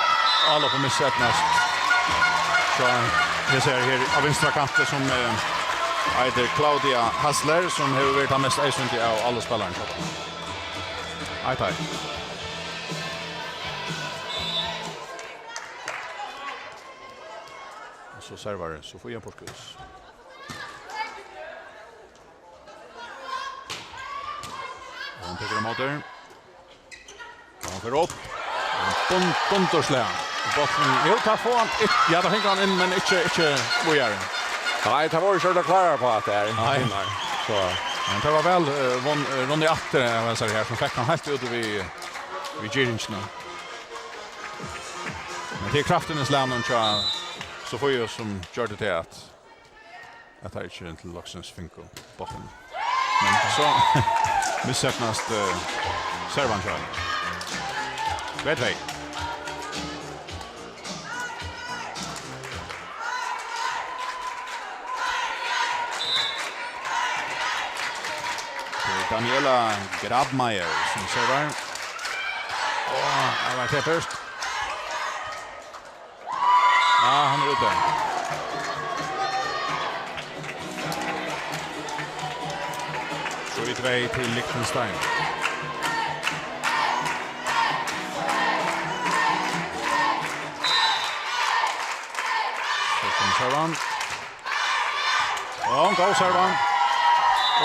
álop og misseydnast. So, eg sær her á vinstra kanti sum, eh, eitur Claudia Hasler, sum hevur verið tann mest eyðsýndi av allar spælarunum. Eitt eitt. Og so servar Sofia Porkhus. Tekur ímóti. Og hann fer upp. Bund-, bundurslag. Botn. Jú, tað fær hann. Ikki, ja, tað fingur hann inn, men ikki, ikki víðari. Nei, tað vóru ikki øll klárir á tað her. Nei. Nei. So. Men tað var væl, eh, vunn-, eh, Ronny Atter, eh, var her, sum fekk hann heilt út við, við girðingina. Men tað er kraftin í slagnum hjá Sofie, sum gjørdi tað at at teir ikki til loksins fingu bóltin. Men so misheppnast, eh, servan hjá teimum. Tvey tvey. Tað er Daniela Grabmaier sum servar. Og her var tað fyrst. Ja, hann er úti. Trý tvey til Liechtenstein. So kemur servan. Ja, góð serva.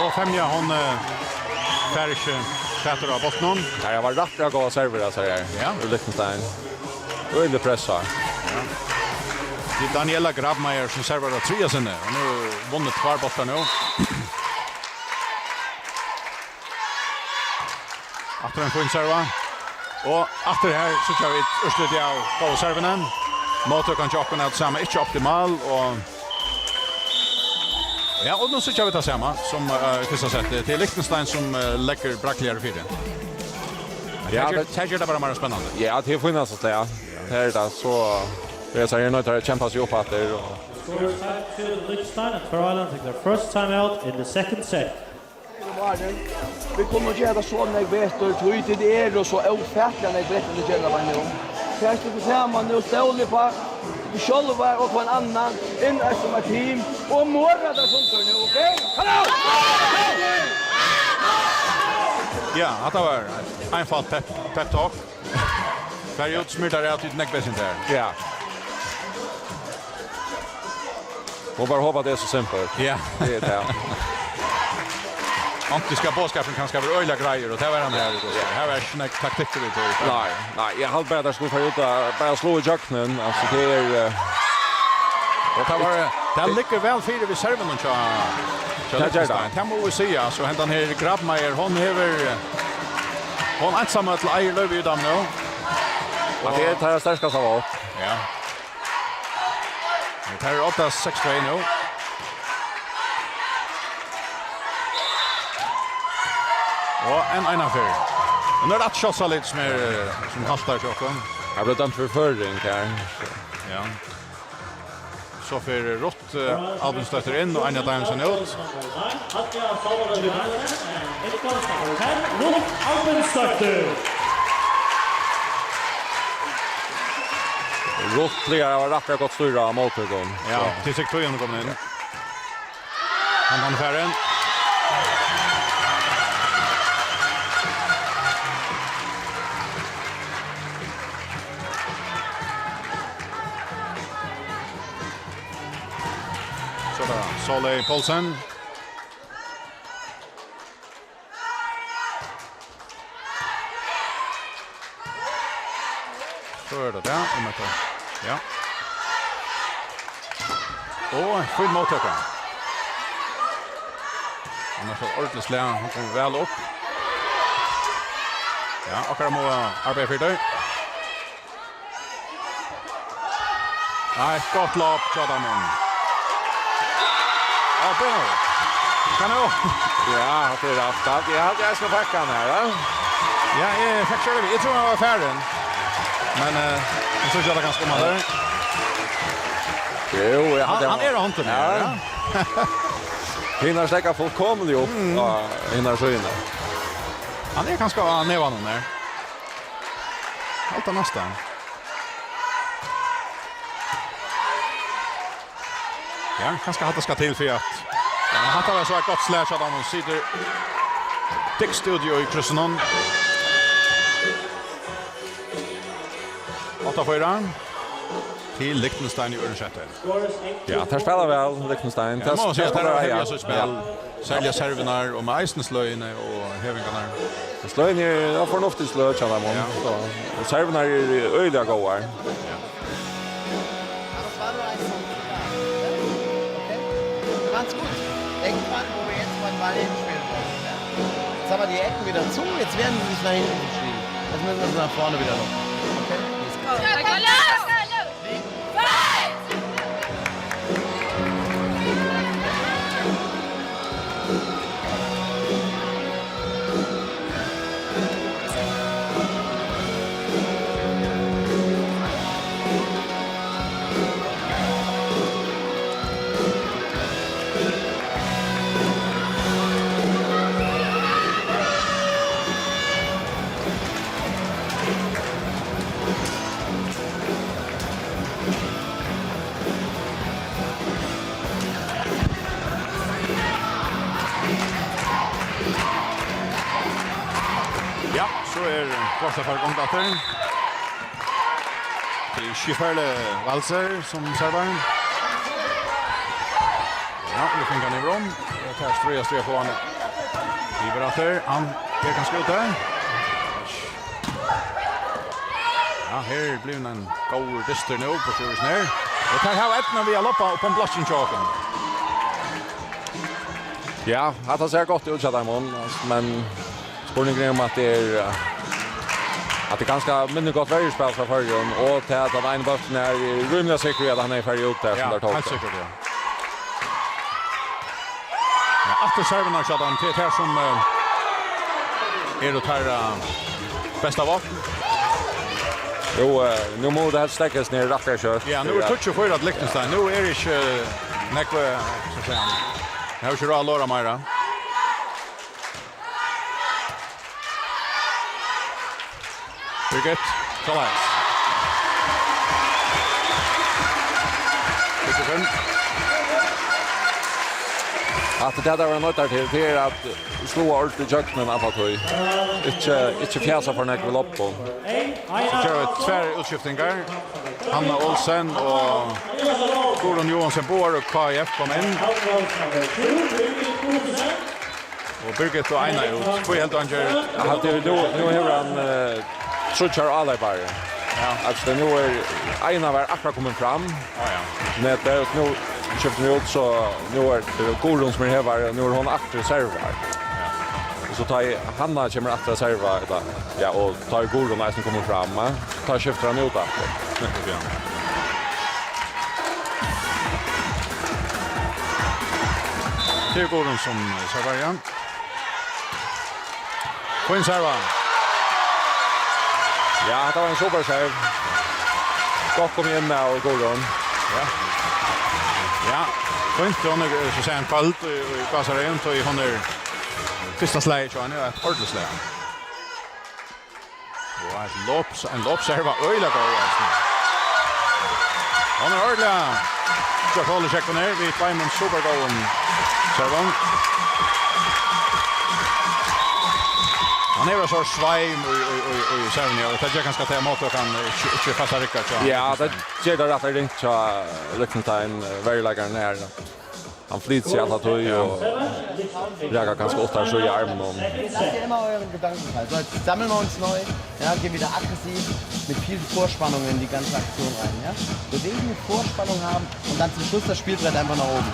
Og Femja, hon, eh, fær ikki fatur á bóltinum. Nei, tað var rættiliga góðar servur, altso, her. Ja. Úr Liechtenstein. Øgiliga pressa. Ja. Tað er Daniela Grabmaier, sum servar av triðja sinni. Hon hevur vunnið tveir bóltar nú. Aftur ein fín serva. Og aftur her síggja vit úrslitið av góðu servuni. Móttøkan hjá okkum er tað sama, ikki optimal, og ja, og nú síggja vit tað sama sum, eh, í fyrsta seti. Tað er Liechtenstein sum, eh, leggur brakligari fyri. Men ja, tað ger, tað ger tað bara meira spennandi. Ja, tað er fínasta slag. Her er tað so, tað er so, her nøyðist teir at kempa seg upp aftur, og Score is five two to Liechtenstein, and Faroe Islands take their first time out in the second set. Vit kunnu gera tað so nógv betur, tí tit eru so ófatiliga nógv betri enn tit gera tað nú. Takið tykkum saman nú, stólið upp á tykkum sjálvar og hvønn annan, inn sum eitt team, og mora tað sundur nú, ok? Kom á! Ja, hatta var eitt einfalt pep, pep talk. Far út, smyr tær av, tit eru nógv betri enn tær. Ja. Vit bara hopa, tað er so simpelt. Ja. Tað er tað. Onkuntíð skal boðskapurin kanska vera øgiliga greiður, og tað var hann her. Ja. Her var ikki nógv taktikkur í tí. Nei, nei, eg helt bara, at teir skuldu fara út og bara sláa ígjøgnum. Altso, tað er, eh, og tað var, tað liggur væl fyri við servinum hjá, hjá Liechtenstein. Tað ger tað. Tað má vit siga. So hendan her Grabmaier, hon hevur, hon einsamøll eigur loyvi í teimum nú. Og tað er, tað er sterkasta vápn. Ja. Men tað er átta seks tvey nú. Og enn einaferð. Og nú er tað Kjossalit sum er, eh, sum haltar hjá okkum. Hann bleiv dømdur fyri føring her. Ja. So fer Ruth, eh, Albindsdóttir inn og Anja Danielsen út. Ruth Albindsdóttir. Ruth plagar at hava rættiliga gott stýri á móttøkum. Ja, so. Til seg tøy, hann er komin inn. Ja. Hann, hann er farin. So er tað Sóley Poulsen. So er tað tað, um at tað, ja. Og ein fín móttøka. Hann er so ordiliga slag, hann kemur væl upp. Ja, akkurát má arbeiða fyri tað. Eitt gott lop hjá teimum. Ja, bra. Hvat nú? Ja, tað er rætt. Ja, eg haldi, eg skal pakka hann her, ja. Ja, eg fekk sjálv, eg trúði, hann var farin. Men, eh, eg trúði ikki, at hann kanska kom, hann der. Jú, eg haldi, hann, hann er á hondini, ja, ja. Hinar steðga fullkomiliga upp á hinar síðuna. Hann er kanska á nevanum her. Haldi næstan. Ja, kanska hatta skal til fyri at, ja, men hatta var so eitt gott slag, at hann situr dyggst úti í kryssinum. Átta fýra til Liechtenstein í øðrum seti. Ja, teir spæla væl, Liechtenstein. Ja, tað má man siga, teir hava hevjað sítt spæl. Ja. Serliga servirnar og eisini sløgini og hevingarnar. Sløgini eru, ja, fornuftig sløg hjá teimum. Ja. So, og servirnar eru øgiliga góðar. Ja. Ganz gut. Irgendwann, wo wir jetzt mal den Ball hinspielen wollen, ne? Jetzt haben wir die Ecken wieder zu, jetzt werden sie sich nach hinten verschieben. Jetzt müssen wir sie nach vorne wieder locken. Okay? Ja, so er kortið farið í gongd aftur. Tað er Skifærli Valser sum servar. Ja, nú fekk hann yvir um. Og tað er stríð, stríð, fáa hann yvir aftur. Hann er kanska úti. Ja, her er blivin ein góður dystur nú uppá Sjúrðarhúsin her. Og teir hava eydnu við at loppa upp um blokkin hjá okkum. Ja, hatta sær gott út hjá teimum, men spurningurin er um at tað er, eh, at tað er kanska minni gott verjuspæl frá Føroyum, og til at tann eini bólturin er rímiliga sikkur í, at hann er farið út har, sum teir tóku. Ja, heilt sikkurt, ja. Ja, aftur servirnar hjá teimum, til tær sum, eh, eru teirra, eh, besta vápn. Jú, eh, nú mugu tey helst steðga seg niður rættiliga skjótt. Ja, nú er tíggju fýra til Liechtenstein. Nú er ikki, eh, nógv, eh, skal eg siga, eg havi ikki ráð at lora meira. Birgit, soleiðis. Fyrstu fimm. At tað, tað var noyddar til, tað er at sláa ordiliga ígjøgnum alla tíð. Ikki, ikki fjasa for nógv við loppum. So gera vit tvær útskiftingar. Hanna Olsen og Guðrun Johansen, báðar úr K I F, koma inn. Og Birgit og Einar út. Hví heldur hann ger? Hann, nú, nú hevur hann, eh, tríggjar áleyparar. Ja. Altso, nú er, Einar var akkurát komin fram. Ja, ja. Men tað er, nú skiftir hann út, so nú er tað Guðrun sum er her, og nú er hon aftur servar. Ja. Og so tá ið Hanna kemur aftur at serva, ella, ja, og tá ið Guðrun eisini kemur fram, eh, tá skiftir hann út aftur. Nettupp, ja. Tað er Guðrun sum, eh, servar, ja. Fín serva. Ja, hatta var ein super serve. Gott komið inn av Guðrun. Ja. Ja, fínt, hon er, eh, so at siga, ein køld í, í gásareyðum, so hon er fyrsta slagið hjá henni, og eitt ordiligt slag. Og eitt lop-, ein lopserva, øgiliga góð, altso. Hon er ordiliga. Gjørt hol í sjekkuni her við tveimum supergóðum servum. Hann hevur so sveim í, í, í, í servuni, og tað ger kanska at tað er móttøkan ikki, ikki passar riktigt, so. Ja, tað ger tað rættiliga ringt hjá Liechtenstein, eh, verjuleikarin her. Hann flytur seg alla tíð og rakar kanska átta, sjey í armin. Lasst ihr immer euren Gedanken frei. So, jetzt sammeln wir uns neu. Ja, gehen wieder aggressiv mit viel Vorspannung in die ganze Aktion rein. Ja? Bewegen, Vorspannung haben und dann zum Schluss das Spielbrett einfach nach oben.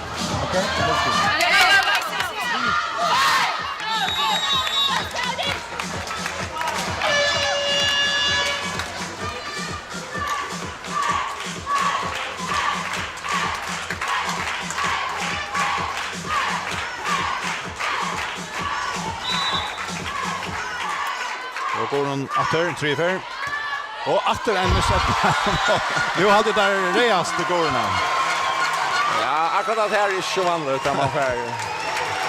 Okay? Alles gut. Og Guðrun aftur, triðju ferð. Og aftur ein miss. Nú haldi eg tað er reiðast til Guðrun. Ja, akkurát at tað er ikki so vanligt at man fær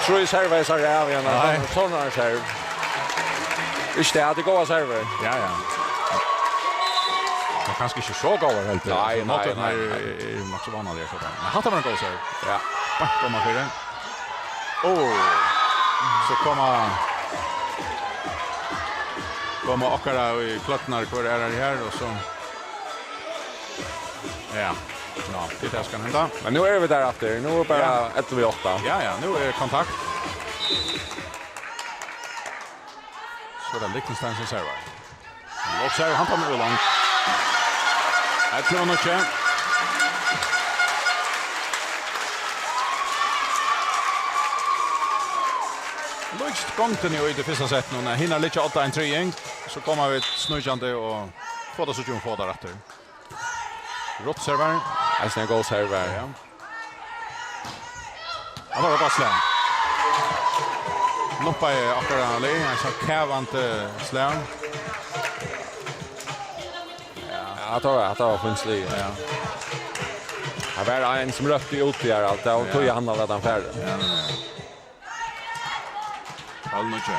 trý servar í røð, ja, nei, sovorðnar servar. Ikki tað, tað eru góðar servar. Ja, ja. Men kanska ikki so góðar heldur. Nei, nei, nei, nei. Móttøkurnar eru, eru nokk so vanligar, so tað. Men hatta var ein góð serve. Ja. Beint oman fyri. Ó, so koma, koma okkara í kløddar hvør aðrari her, og so. Ja, ja, tað er tað sum kann henda. Men nú eru vit har aftur. Nú er bara ellivu í átta. Ja, ja, nú er kontakt. So er tað Liechtenstein sum servar. Lob serve, hann tók hann úr long. Ellivu níggju. Líkist gongdini í tí fyrsta settinum, og hinar liggja átta ein triðing, so koma vit sníkjandi og fáa tað, so tjúgu fáa tað aftur. Ruth servar. Eisini ein góð servar. Ja. Hann var gott slag. Nuppaði okkara lið, ein sånn kavandi slag. Ja, hatta var, hatta var fínt sligið. Ja. Her var ein sum rópti út í har, alt. Tað var Ja. tí hann hevði latið hann fara. Ja, ja, ja. Tólv níggju.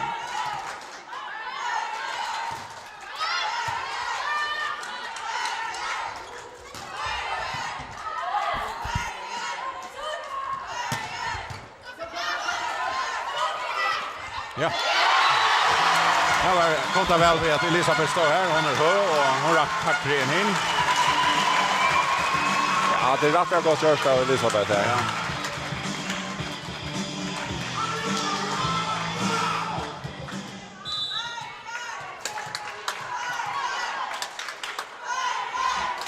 Ja. Her var, kom tað væl við, at Elisabeth stóð her. Hon er høg, og hon rakk hægri enn hin. Ja, tað er rættiliga gott gjørt av Elisabeth her. Ja.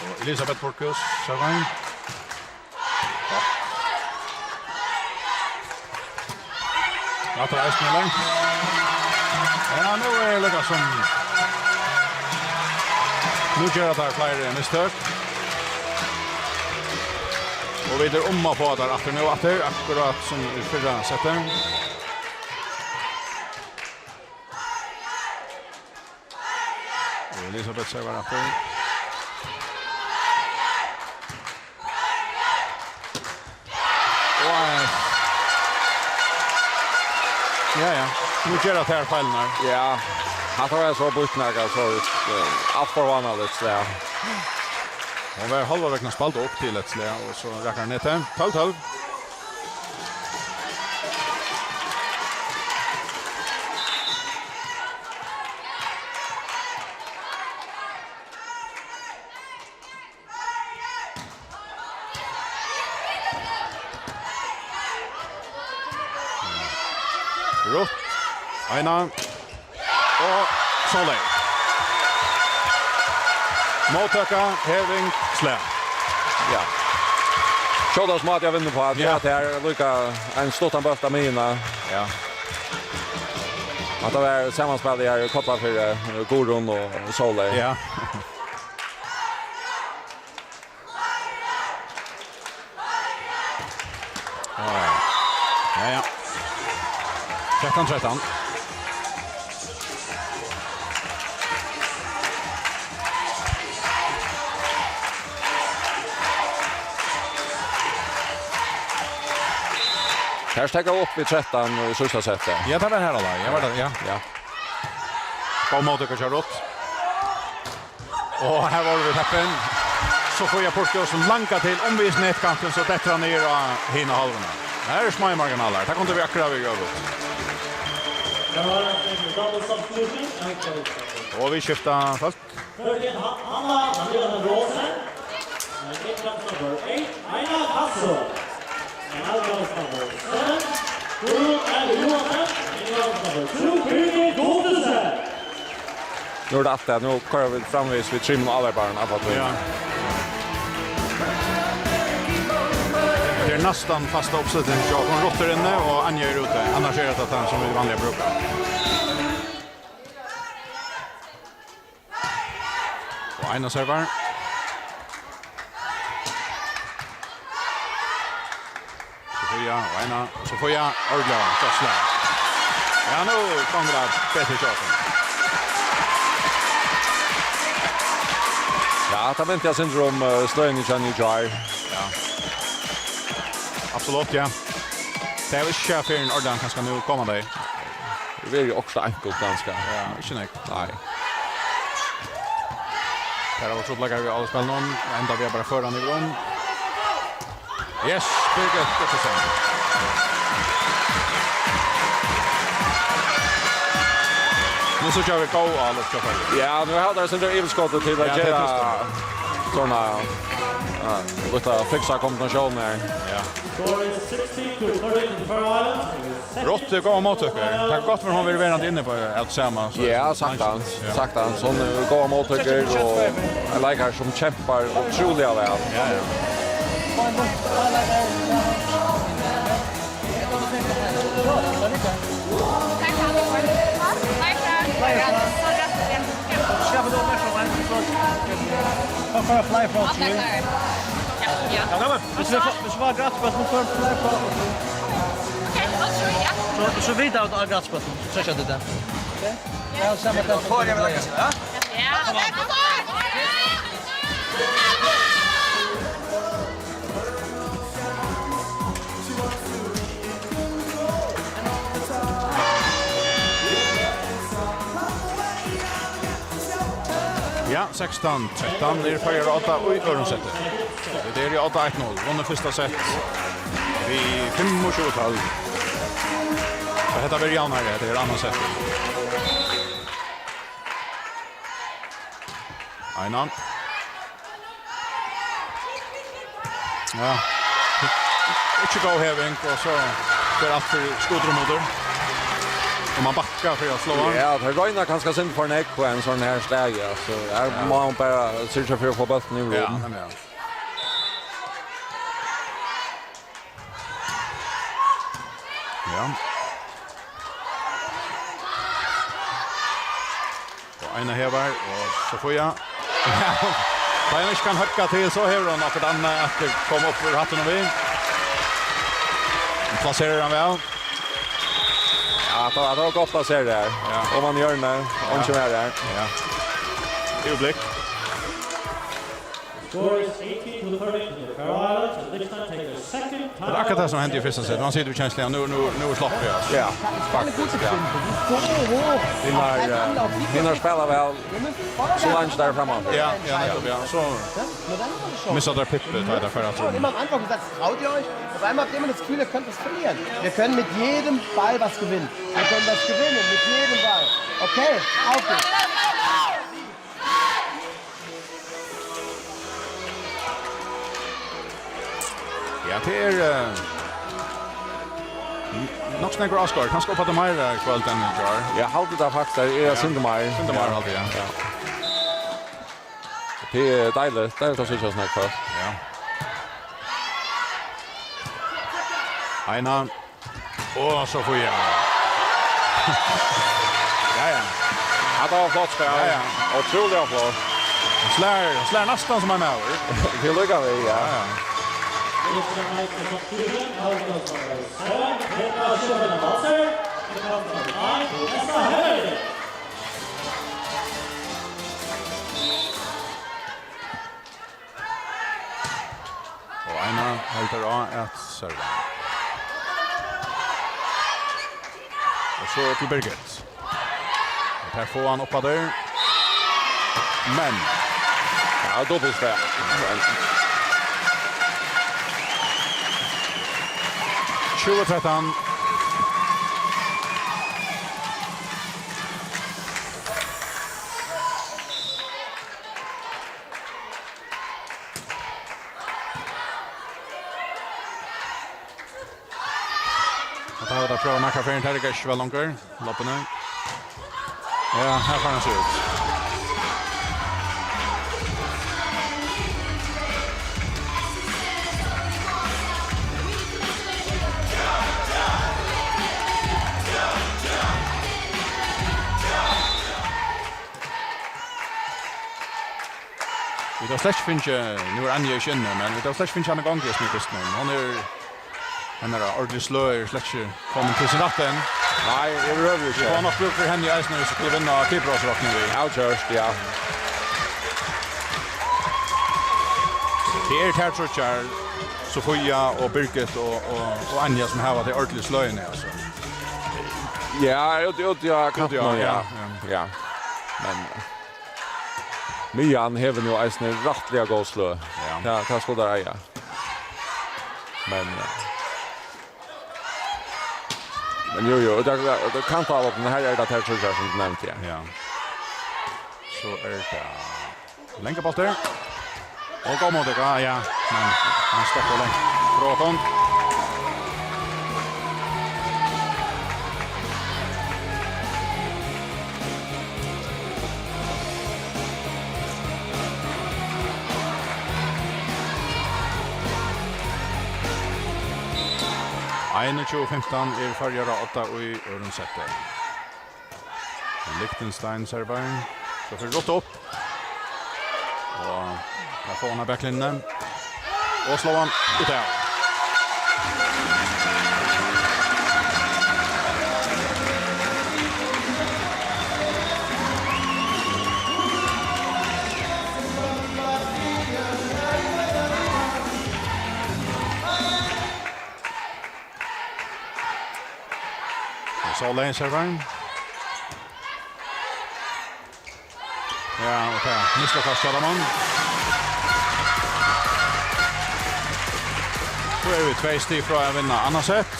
Og Elisabeth Borchhus, servar. Ja, tað er eisini langt. Ja, nú er líka sum, nú gera teir fleiri mistøk. Og vit eru um at fáa teir aftur nú, aftur, akkurát sum í fyrra seti. Elisabeth servar aftur. Og, eh, ja, ja. Nú gera teir feilirnar. Ja, hatta var so býtt nakað, so, eh, alt for vanaligt, so ja. Hon var hálva vegna spælt upp til eitt slag, og so rakar hann neti. Tólv tólv. Ruth, Eina. Og soleiðis. Móttøka, heving, slag. Ja. Skjótast má at eg vinni på at Ja. ja, tað er líka ein stuttan bólt av miðjuna. Ja. At tað var samanspæl her, Kollafjørður, Guðrun og Sóley. Ja. Ja, ja. Ja, ja. Trettan trettan. Her steðga upp við trettan í síðsta seti. Ja, tað var her, Allar. Ja, var tað, ja. Ja. Góð móttøka hjá Ruth. Og her vóru vit heppin. Sofia Porteous sum langar til umvegis netkantin, so dettur hann niður á hina hálvuna. Her eru smáir marginalar. Tað kundu vit akkurát verið øvugt. There are double substitution and double substitution. Og vit skifta fólk. Først inn Ha-, Hanna Andreasen Rose. And in comes number eight, Aina Hasso. And out comes number seven, Guðrún L. Johansen. In comes number two, Birgit Gottesen. Nú er tað alt tað. Nú koyra vit framvegis við trimum álvarbarum alla tíðina. Ja. Tað er næstan fasta uppstillingin hjá okkum. Ruth er inni og Anja er úti. Annars er tað tann sum vit vanliga brúka. Og Aina servar. Sofia og Aina. Sofia, ordiliga flott slag. Ja, nú gongur tað betur hjá okkum. Ja, tað minti eg sindur um, eh, sløgini hjá henni í gjár. Ja. Absolutt, ja. Tað er jo ikki fyrr enn ordiliga kanska nú komandi. Tað er jo okkurt enkelt, kanska. Ja, ikki nógv. Nei. Her hava vit trupulleikar við áloppsspælinum. Enda vit bara føra hann yvir um. Yes, Birgit Gottesen. Nú síggja vit góð álopp hjá Føroyum. Ja, nú hava teir eitt sindur yvirskot til at Ja, tað er gera trist. Sånn, ja. Ja, litt av fiksa kombinasjon her. Ja. Score is sixty to thirty to the Faroe Islands. Rottu góða móttøkur. Tað kann gott vera, hon verður verandi inni uppá at sama, so Ja, saktans, ja. Saktans. Hon hevur góðar móttøkur og ein leikari sum kempar ótrúliga væl. Ja, ja. Fly for Ja, ja. Ja, men hvis vi får, hvis vi har gratis, så får vi fly for Okay, I'll show you, ja. Så, så vidt at du har gratis, så trekker du det. Okay? Ja, så må jeg ta Ja. Ja, sekstan trettan er Føroyar á odda í øðrum seti. Vit eru í odda eitt null, vunnið fyrsta sett við fimmogtjúgu tólv. Og hetta verður javnari, hetta er annað sett. Einan. Ja. Ikki góð heving, og so fer alt fyri skutur og mutur. Og man bakkar fyri at sláa hann. Ja, tað royna kanska sindur for nógv á ein sånn her slag, ja. So her Ja. má man bara syrgja fyri at fáa bóltin í Ja, rúm. nemliga. Ja. Og Einar Hevar og Sofia. Ja. Tá hon ikki kann høgga til, so hevur hon okkurt annað at koma upp úr hattinum við. Hon plaserar hann væl. Ja, tað var, tað var gott plaserað her. Ja. Og man hjørni, Ja. og ikki meir her. Ja. Yvirblikk. Score is eighty to thirty to the Faroe Islands, and Liechtenstein take their second Tað er akkurát tað sum hendi í fyrsta seti. Man situr við kensluni, nú, nú, nú er sloppið, altso. Ja, faktiskt, ja. Hinar, eh, hinar spæla væl, so langt der framman. Ja, ja, nettopp, ja. So missa teir Pippu, tá er tað fyri aftur. Immer am Anfang gesagt, traut ihr euch. Auf einmal habt ihr immer das Gefühl, ihr könnt was verlieren. Wir können mit jedem Ball was gewinnen. Wir können was gewinnen, mit jedem Ball. Okay, auf geht's. Ja, tað er, eh, nokk so nógvur áskoðari, kanska upp á tað meira í kvøld enn í gjár. Eg haldi tað faktiskt, tað er Ja. eitt sindur meir. Eitt sindur meira, Ja. haldi eg. Ja. Tað er deiligt, deiligt at síggja so nógv fólk. Ja. Einar. Og Sofia. Ja, ja. Ja, tað var flott spæl. Ja, ja. Ótrúliga flott. Hon slær, hon slær næstan sum ein maður. Til lukku við, ja. Ja, ja. Og Einar heldur á at serva. Og so til Birgit. Og tær fáa hann upp á tær. Men Ja, dobbeltspæl. Men tjúgu trettan. Og tá hava teir prøvað nakrar ferðir, tað riggar ikki væl longur. Lobbini. Ja, her fær hann seg út. Vit hava slett ikki fingið, nú er Anja ikki inni, men vit hava slett ikki fingið hana í gongd í hesum fyrsta. Hon er, hennara ordiliga sløg er slett ikki komin til sín rætt enn. Nei, yvirhøvur ikki. Vit hava nokk brúk fyri henni eisini, um vit skulu vinna Kypros, rokni eg við. Ja, kjørt, ja. Tað eru tær tríggjar, Sofia og Birgit og, og, og Anja, sum hava tey ordiligu sløgini, altso. Ja, út, út, ja, Út, ja, kantina, ja, ja. ja, ja. Men, eh, Mian hevur nú eisini rættiliga góð sløg. Ja. Tað, tað skulu teir eiga. Men, eh, men jú, jú, tað, tað kann ta upp, men her er tað tær tríggjar, sum tú nevndi, ja. Ja. So er tað langur bóltur. Og góð móttøka, ja, men hann stekkur langt frá okkum. Einogtjúgu fimtan er Føroyar á odda í øðrum seti. Liechtenstein servar. So fer Ruth upp. Og her fær hon av baklinjuni. Og slær hann út av. Og so leyser hann. Ja, og tað mislukkast hjá teimum. So eru vit tvey stig frá at vinna annað sett.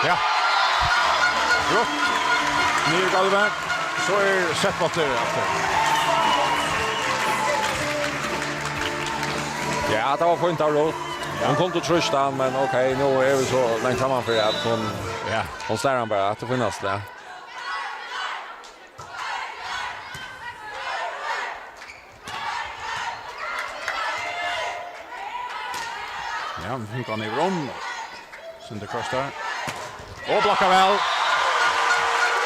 Ja. Ruth. Niður í gólvið. So er settbóltur aftur. Ja, tað var fínt av Ruth. Hon kundi trýst hann, men ok, nú eru vit so langt frammanfyri at hon, ja, hon slær hann bara. Tað er fínt, ja. Ja, hon fekk hann yvir um. Sindur kross har. Og blokkar væl.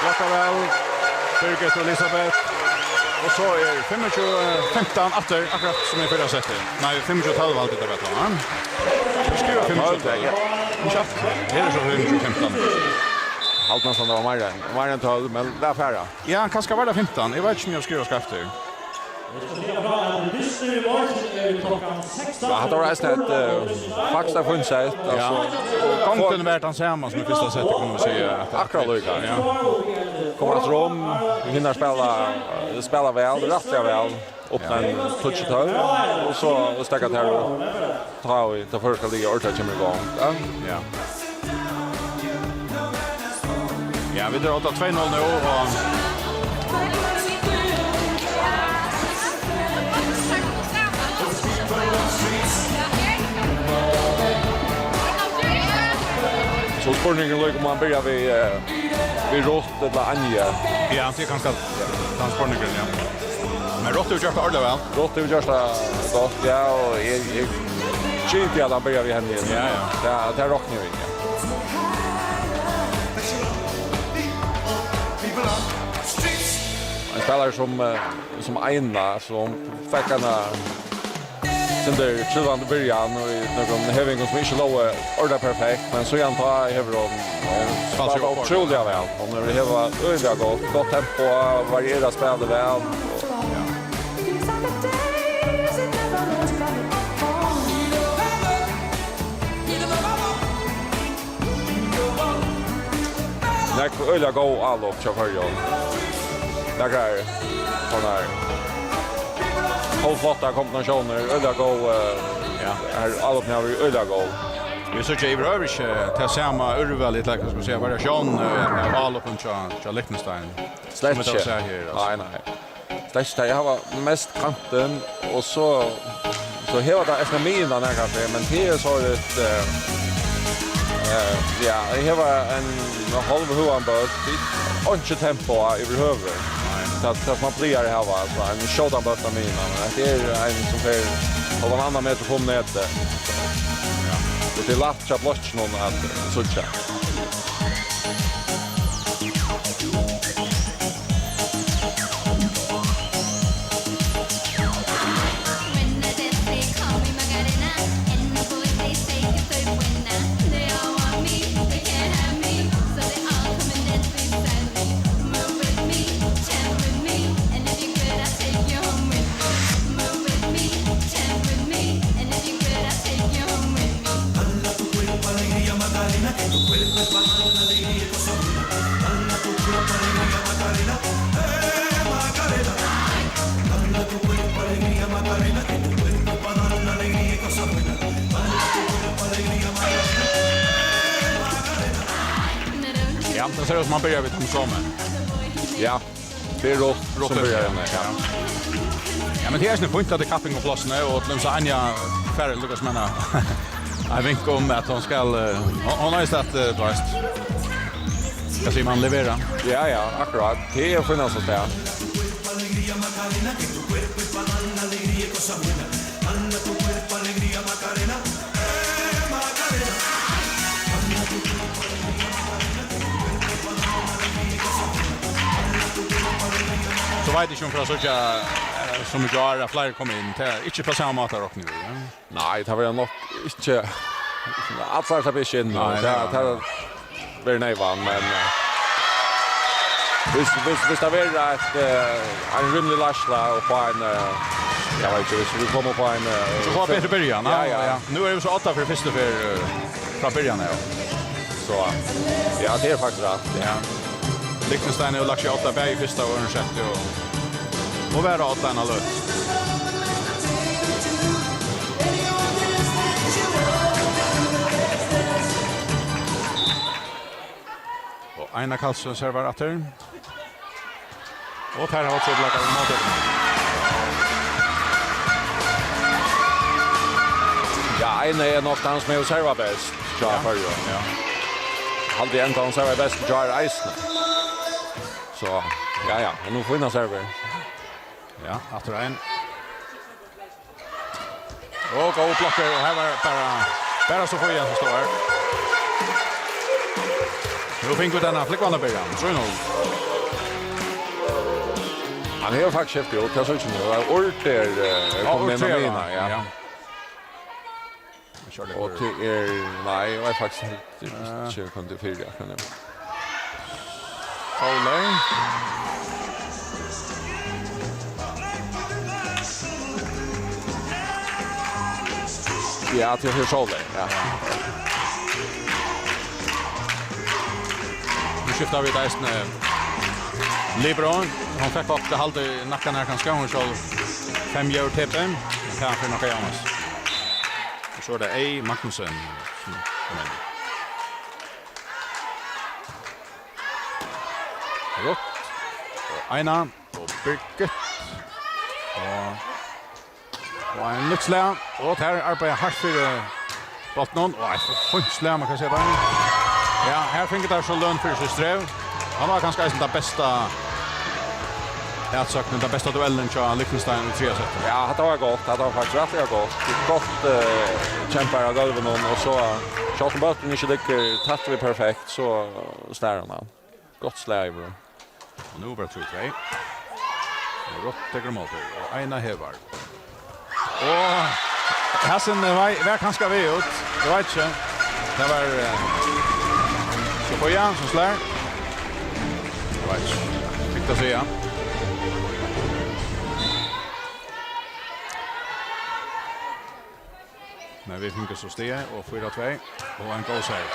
Blokkar væl. Birgit og Elisabeth. Og so er fimmogtjúgu fimtan aftur, akkurát sum í fyrra setti. Nei, fimmogtjúgu tólv alt hetta var, ja. Eg skrivi fimmogtjúgu tólv. Ikki aftur. Her er so fimmogtjúgu fimtan. Helt næstan tað var meira enn, meira enn tólv, men tað er færri. Ja, kanska var tað fimtan. Eg veit ikki um eg havi skrivað skeivt her. Ja, hatta var eisini eitt, eh, faktiskt eitt fínt sett, ja, altso. Og gongdin var tann sama sum í fyrsta setti, kann man siga, at akkurát líka. Ja. Koma aftur um, hinir spæla, spæla væl, rættiliga væl, upp til ein tíggju tólv, og so steðga teir upp. Tá ið tað føroyska liðið ordiliga kemur í gongd, ja. Ja. Ja, vit eru á tvey null nú, og so spurningurin líka, um hann byrjar við, eh, við Ruth ella Anja. Ja, tað er kanska tann spurningurin, ja. Men Ruth hevur gjørt tað ordiliga væl. Ruth hevur gjørt tað gott, ja, og eg, eg giti at hann byrjar við henni. Ja, ja. Tað, tað rokni eg við, ja. Ein spælari sum, eh, sum Eina, sum fekk eina sindur trillandi byrjan og í nøkrum hevingum sum ikki lógu ordiliga perfekt, men síðan tá hevur hon, eh, spælt seg upp ótrúliga væl. Hon hevur hevað øgiliga gott, gott tempo, varierað spælið væl. Nógv øgiliga góð álop hjá Føroyum. Nakrar sovorðnar hálvflottar kombinatiónir, øgiliga góð, eh, ja, her álopini hava verið øgiliga góð. Vit síggja yvirhøvur ikki tað sama úrval, ella hvat skal man siga, variatión, eh, av álopum hjá, hjá Liechtenstein. Slett ikki. Sum vit hava sæð her, altso. Nei, nei. Slett ikki, tey hava mest kantin, og so, so hava tey eisini miðjuna nakrar ferð, men tað er so eitt, eh, eh, ja, tey hava ein hálvan høgan bólk, einki tempo yvirhøvur. Nei. Tað, tað sum man plagar at hava, altso, ein skjótan bólk á miðjuna, men hetta er ein sum fer hálvan annan metur upp um netið. Ja. Og tað er lætt hjá blokkinum at síggja. Tað sær út sum hann byrjar við teimum somu. Ja, tað er Ruth, Ruth sum byrjar her, ja. Ja, men tað er ikki fínt at tað er kapping um plássini, og til dømis Anja fær líka sum eina, ein vink um at hon skal, eh, hon, hon er støtt, eh, tú veist. Hvat sigur man, levera? Ja, ja, akkurát. Tað er fínt, altso, ja. So veit eg ikki um, fyri at síggja, eh, sum í gjár, at fleiri koma inn. Tað er ikki á sama máta, rokni eg við, ja. Nei, tað var nokk ikki. Allir sleppa ikki inn, nei, tað, nei, nei, tað verður neyvan, men, eh, hvis, hvis, hvis tað verður eitt, eh, ein rímiligur leiðsla og fáa ein, eh, eg veit ikki, hvis vit koma upp á ein, eh, so fáa betri byrjan, ja, ja, ja, ja. Nú eru vit so átta fyri fyrstu ferð, eh, frá byrjan av. So, ja, tað er faktiskt rætt. Ja. Liechtenstein hevur lagt seg á odda bæði í fyrsta og øðrum seti og, og verður á odda eina løtu. Og Einar Karlsson servar aftur. Og tær hava trupulleikar við móttökuna. Ja, Einar er nokk tann sum hevur servað best hjá, ja, Føroyum. Ja. Haldi eg enntá, hann servar best í gjár eisini. So, ja, ja, og nú fínar servir. Ja, aftur ein. Og góð blokkering, og her var bara, bara Sofia sum stóð har. Nú fingu vit eina flúgvandi byrjan, trý null. Hann hevur faktiskt skift út, tað sá eg ikki nú. Tað var Urd, eh, ja, komin inn á Urd, ja, miðjuna, ja. Ja. Og tað er, nei, eg veit faktiskt heilt ikki, hvønn tað er fyri, akkurát nú. Sóley. Ja, tað er fyri Sóley, ja. Nú skifta vit eisini libero. Hon fekk ofta hald í nakkan her kanska, hon er sjálv fimm ár T P. Tað er fyri nakað, Jónas. Og so er tað Ey Magnussen sum kemur inn. Ruth og Eina og Birgit. Og, og ein nýtt slag. Og tær arbeiða hart fyri bóltinum. Og eitt fínt slag, man kann siga tað. Ja, her fingu tær so løn fyri sítt strev. Hann var kanska eisini tann besta atsóknin, tann besta duellin hjá Liechtenstein í triðja seti. Ja, hatta var gott. Hatta var faktiskt rættiliga gott. Gott, eh, kempað av gólvinum, og so, sjálvt um bólturin ikki liggur tætt við perfekt, so slær hann hann. Gott slag, bro. Og nú bara trý tvey. Og Ruth tekur ímóti, og Eina hevar. Og hasin, eh, var, var kanska við út. Eg veit ikki. Tað var, eh, Sofia sum slær. Eg veit ikki. Fitt at siga. Men vit fingu so stig og fýra tvey og ein góð serve.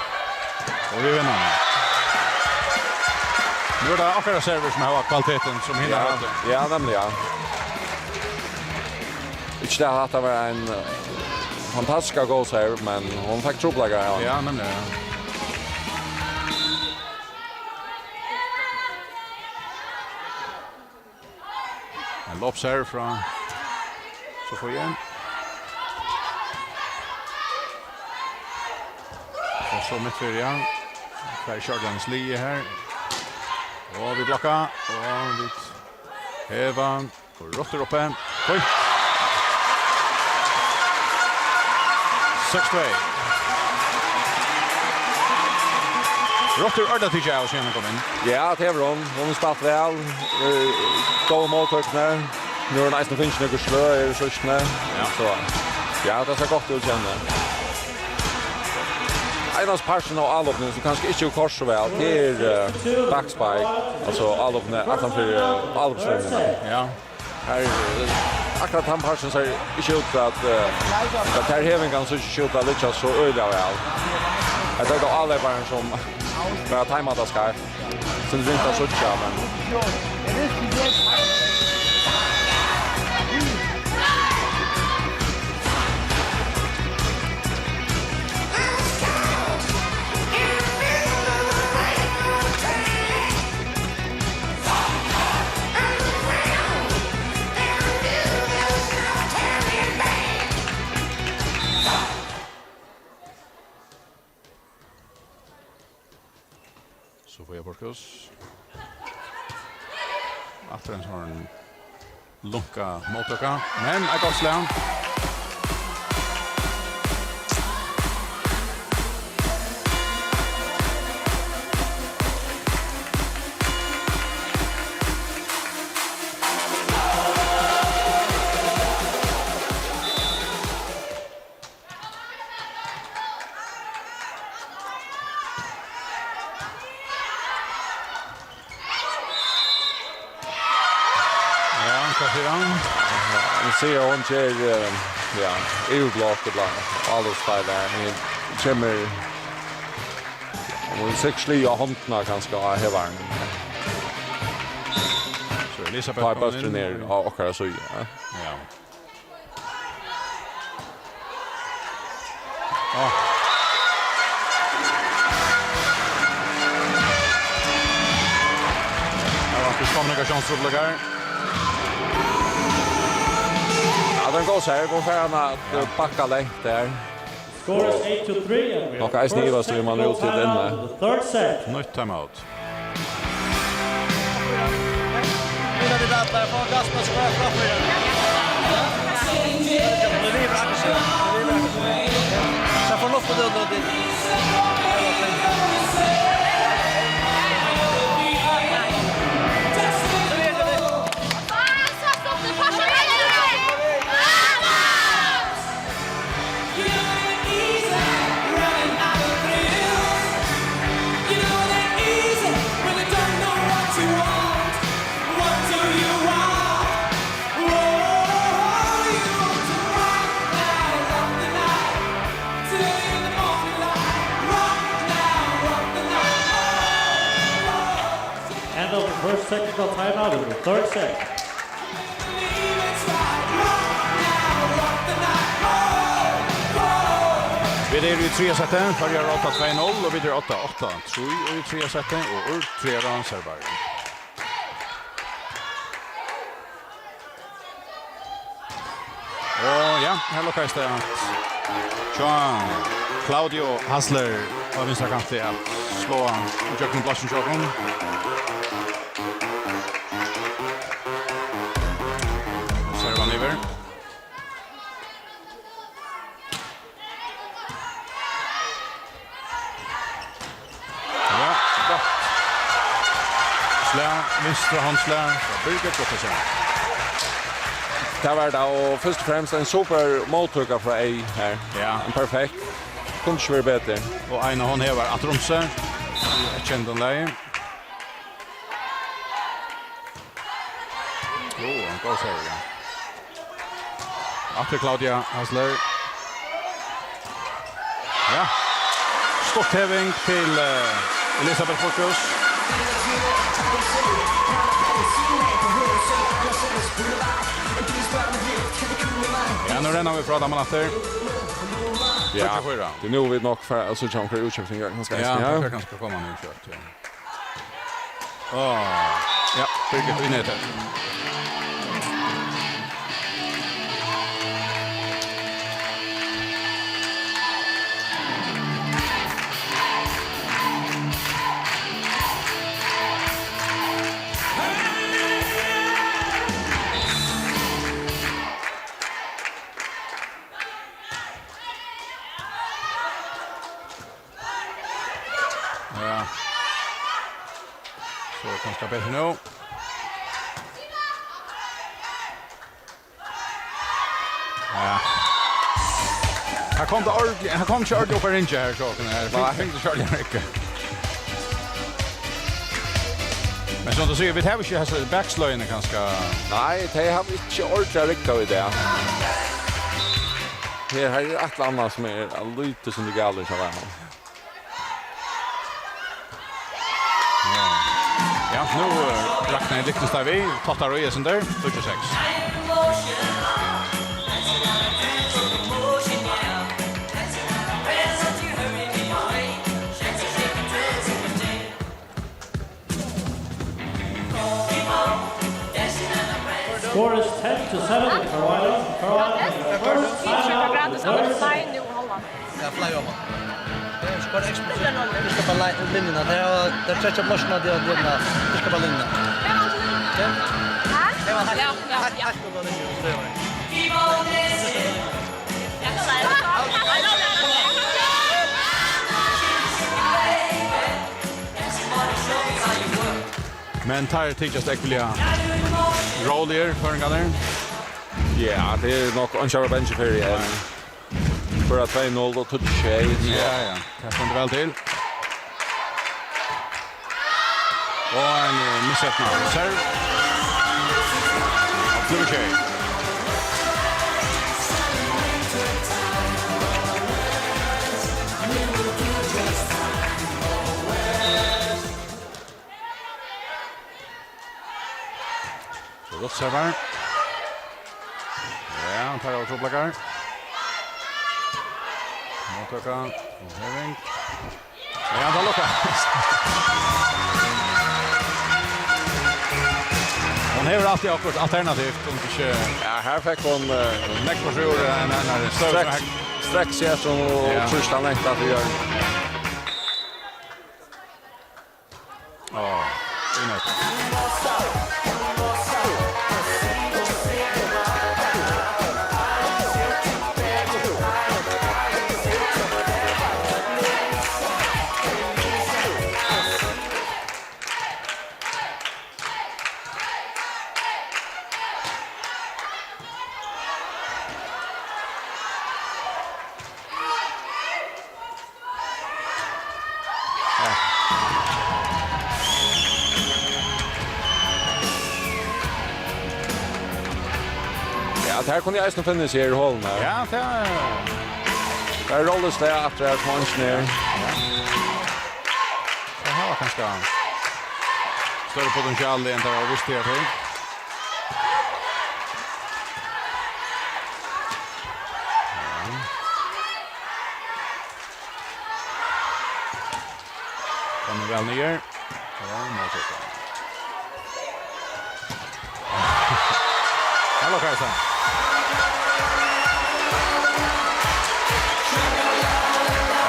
Og vit vinna hana. Nú er tað okkara servur sum hava kvalitetin sum hinar høvdu. Ja, nemliga. Ikki tað at hatta var ein, eh, fantastisk góð serve, men hon fekk trupulleikar av henni. Ja, nemliga, ja. Ein lobbserve frá Sofie. Og so mitt fyri, ja. Fær ikki ordiliga sligið her. Og vit blokka, og vit heva, og Ruth er uppi. Fínt. Seks tvey. Ruth hevur ordiliga tikið av síðan hon kom inn. Ja, tað hevur hon. Hon hevur spælt væl. Eh, góð móttøkni. Nú hevur hon eisini fingið nøkur sløg í síðstuni. Ja. So, ja, tað sær gott út hjá henni. Einasti parturin av álopinum sum kanska ikki hevur koyrt so væl, tað er, eh, backspike. Altso álopini aftan fyri, eh, álopslinjuna. Ja. Her, eh, akkurát tann parturin sær ikki út at, eh, at tær hevingarnar sær ikki út at liggja so øgiliga væl. Hetta er tó áleyparin sum bara teimar tað skeivt. Sum ringt at síggja, men Porkus. Aftur ein sånn lunka móttøka, men eitt gott slag. Ja, hvat sigur hann? Ja, hann sigur, hon ger, eh, ja, yvirblokk iblant, álotsfeil har. Hon kemur, hon vil sikkurt sliga hondina kanska á hevaran. So Elisabeth. Tá er bólturin á okkara síðu, ja. Ja. Ja. Her var det kommunikasjonstrubbelingar. Ja, den går seg. Hon fer at, eh, bakka langt der. Score is eight to three, and we have. Nokk eisini ivast, um man er úti í denne. Third set. Nýtt timeout. End of the first technical timeout in the third set. Vit eru í triðja seti. Føroyar átta tvey null og vit eru átta átta trý í triðja seti og úr triðja servar. Og ja, her lukkaðist tað hjá Claudio Hasler á vinstra kanti at sláa ígjøgnum blássin hjá okkum. Servan yvir. Ja, gott. Slag, vinstra handslag frá Birgit Gottesen. Tað var tað, og fyrst og fremst ein super móttøka frá Ey her. Ja. Ein perfekt. Kundi ikki verið betri. Og Eina hon hevar aftur um seg. Í eitt kendum lagi. Jú, hann góð serve, ja. Aftur Claudia Hasler. Ja. Stuttheving til, eh, Elisabeth Porkus. Ja, nú renna vit frá teimum aftur. Ja, tað er nú vit nokk fara at síggja onkrar útskiftingar, kanska. Ja, eisini, ja, tað fer kanska koma nú skjótt, ja. Á, ja, Birgit í netið. Ja. So, kanska betri nú. Ja. Her kom tað ordiliga, her kom ikki ordiliga upp á ringin her, so, her. Nei. Fekk ikki ordiliga rikka. Men sum tú sigur, vit hava ikki hesi baksløgini kanska. Nei, tey hava ikki ordiliga rikkað í dag. Her, her er eitt ella annað sum er lítið sindur galið hjá teimum. Ja, nú, eh, raknaði Liechtenstein við, táttar og Esen der, fýra seks. Score is ten to seven, Carolina. Carolina, the first time out of the third set. Ja, fly over. Ja, så går det eksplosivt. Du skal bare lei-, linjen, at her, der trekker maskinen, det er den der. Du skal bare linjen. Ja. Hæ? Det var helt, ja, ja, helt, ja, helt over linjen, så det var det. Men teir tykjast ógvuliga róligir, føroyingarnir. Ja, tað er nokk einki at vera bangin fyri, ja. Føra tvey null og tíggju sjey, so. Ja, ja. Tað stendur væl til. Og ein, eh, miseydnaður serve. Tíggju sjey. So, gott serve. Ja, hann tekur trupulleikar. Móttøka og heving. Ja, hann tekur lukka. Hon hevur altíð okkurt alternativt, um ikki... Ja, her fekk hon, eh, leggur seg úr, eh, ein, ein, ein støv som... Straks, her straks seg eftir og... Ja. Trýst hann langt aftur í hjørnet. Á, í net. Ja. Ja, at her kunnu eg eisini finna seg her í holuni her. Ja, tað er... Tað er róligt stað aftur her, sum eingin er. Ja. Tað hava kanska størri potensial enn tað var víst her til. Ja. Kemur væl niður. Ja, móttøka. Halló, Karlsson.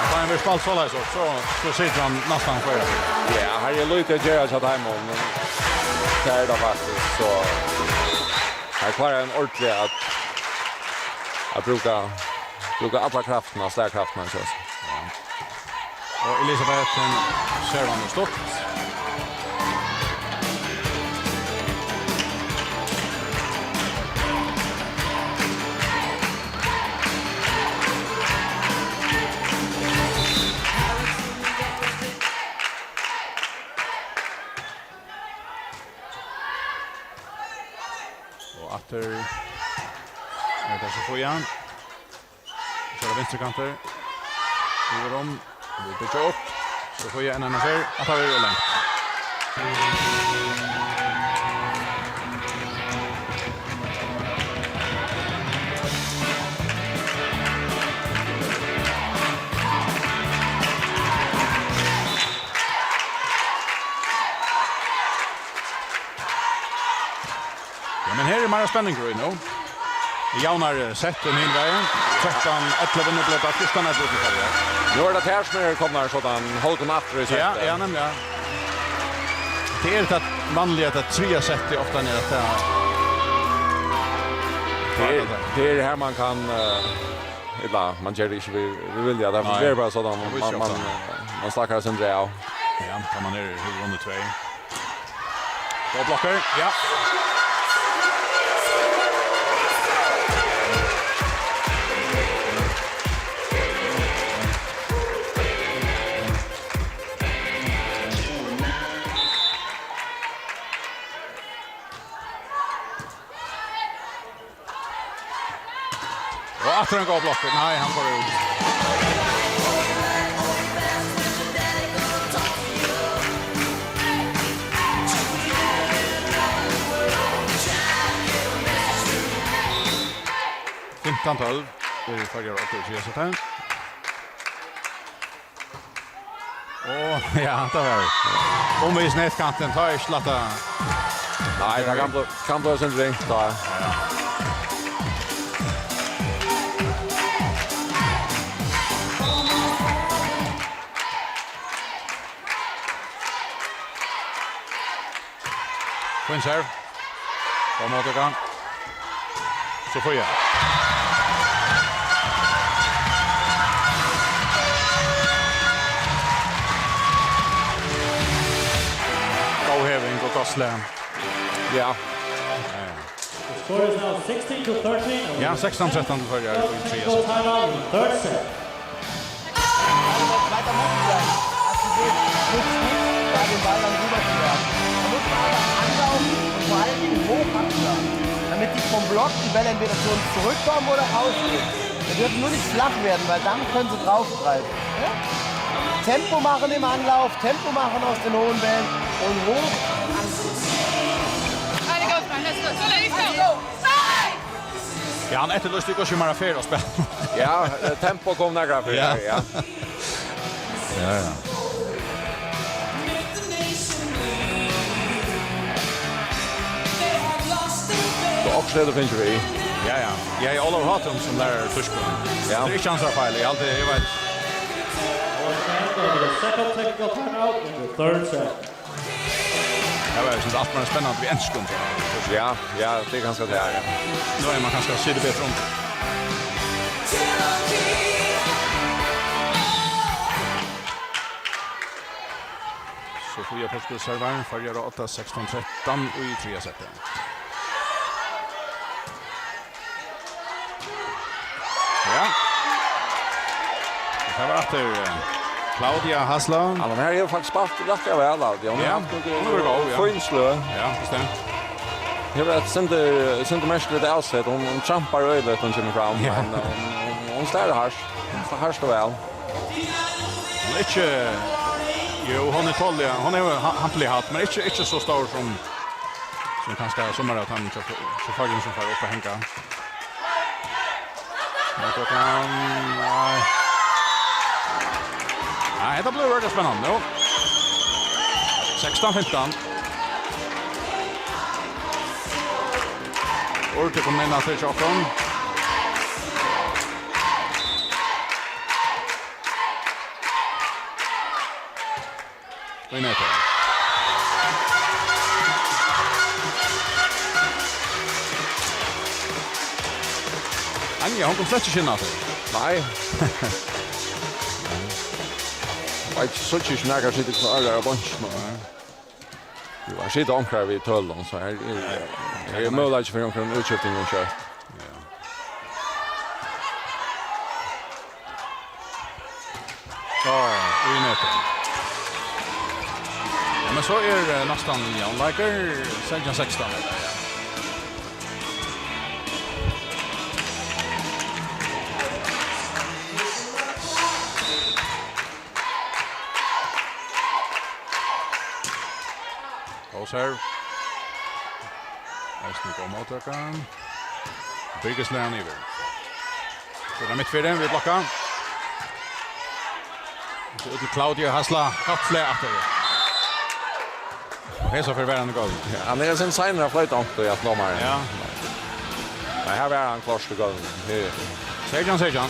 Tá hann verður spælt soleiðis upp, so, so situr hann næstan fyri. Ja, her er lítið at gera hjá teimum, men tað er tað faktiskt, so her klárar hann ordiliga at, at brúka, brúka alla kraftina, slagkraftina, so. Ja. Og Elisabeth, hon servar nú stutt. Og aftur er tað Sofia. So er tað vinstri kantur. Yvir um. Vit byggja upp. Sofia enn eina ferð. At tað verður langt. Ja, men her er meira spenningur í nú. Javnari sett enn hin vegin. Trettan ellivu, nú bleiv tað fjúrtan ellivu til Føroyar. Nú er tað her sum er komnar sodan hálvgum aftur í sett. Ja, ja, nemliga. Tað er tað vanliga, at tað triðja settið ofta er at tað... Tað er, tað er her man kann, eh, ella, man ger tað ikki við, við vilja. Tað... Nei. Tað er bara sodan, tað vísir man, seg man, ofta, eh, man stakkar seg av. Ja, tá man er, hevur vunnið tvey. Góð blokker, ja. Og aftur ein góð blokkur. Nei, hann fór út. Fimtan tólv. Eru Føroyar uppi í triðja seti. Á, ja, tað var umvegis netkantin, tá er ikki lætt at... Nei, tað kann bli, kann bli eitt sindur ringt, tá. Ja. Serve. Góð móttøka. Sofia. Góð heving og gott slag. Ja. Ja, ja. The score is now sixteen to thirteen. Ja, sekstan trettan til Føroyar í triðja seti. Timeout in the third set. Zweiter Mann zu sein. Hast du gesehen? Nichts, nichts, da den Ball dann rüber zu werfen. Da muss man einfach anlaufen und vor allen Dingen hoch abschlagen, damit die vom Block die Bälle entweder zu uns zurückkommen oder rausgehen. Wir dürfen nur nicht flach werden, weil dann können sie draufgreifen. Ja? Tempo machen im Anlauf, Tempo machen aus den hohen Bällen und hoch. Ja, hann eftirlýsti hvussu meira ferð á spælinum. Ja, eh, tempo kom nakrar ferð, ja. Ja. Ja, ja. So, okkurt hevur fingið við. Ja, ja. Ja, eg havi Ólavur Hátum sum lærara í týskum. Ja. Tað er ikki hansara feil, eg haldi, eg veit. Second technical timeout in the third set. Ja, tað er, eg synist, alt meira spennandi við enskum, so. Ja, ja, tað er kanska tað, ja. Nú er man kanska sitið betri undir. Sofia Poulsdóttir servar, Føroyar á odda, sekstan trettan í triðja seti. Ja. Og tað var aftur, eh, Claudia Hasla. Ja, men her er jo faktisk spalt rættiliga væl, altså. Hon har haft nøkur, hon hevur verið góð, ja, fín sløg. Ja, bestemt. Her er eitt sindur, sindur merkiligt avsett. Hon, hon trampar øgiliga, hon kemur fram. Ja. Men, eh, hon, hon, hon slær hart. Hon slær hart og væl. Hon er ikki, jú, hon er tolv, ja. Hon er jo ha-, hampiliga hætt, men ikki, ikki so stór sum, sum kanska summar av teimum hjá, hjá Føroyum sum fara upp at hanga. Nei, tað kann, nei. Nei, hetta blívur øgiliga spennandi, jú. Sekstan fimtan. Urd er komin inn aftur hjá okkum. Og í netið. Anja, hon kom slett ikki inn aftur. Nei. Veit ikki, so ikki nakar situr klárur á beinkinum. Nei. Jú, her sita onkrar við tølunum, so her er, her er møguleiki fyri onkrum útskiftingum skjótt. Ja. So, í netið. Ja, men so er, eh, næstan javnleikur, sekstan sekstan. Góð serve. Eisini góð móttøka. Birgir slær hann yvir. So er tað mitt fyri, við blokka. So út til Claudia Hasla. Gott slag aftur. Og hesa ferð var hann í gólv. Ja, hann er sin seinur at floyta ongt í at dómarin. Ja. Nei, her var hann klárt í gólv. Her. Sergjan, Sergjan.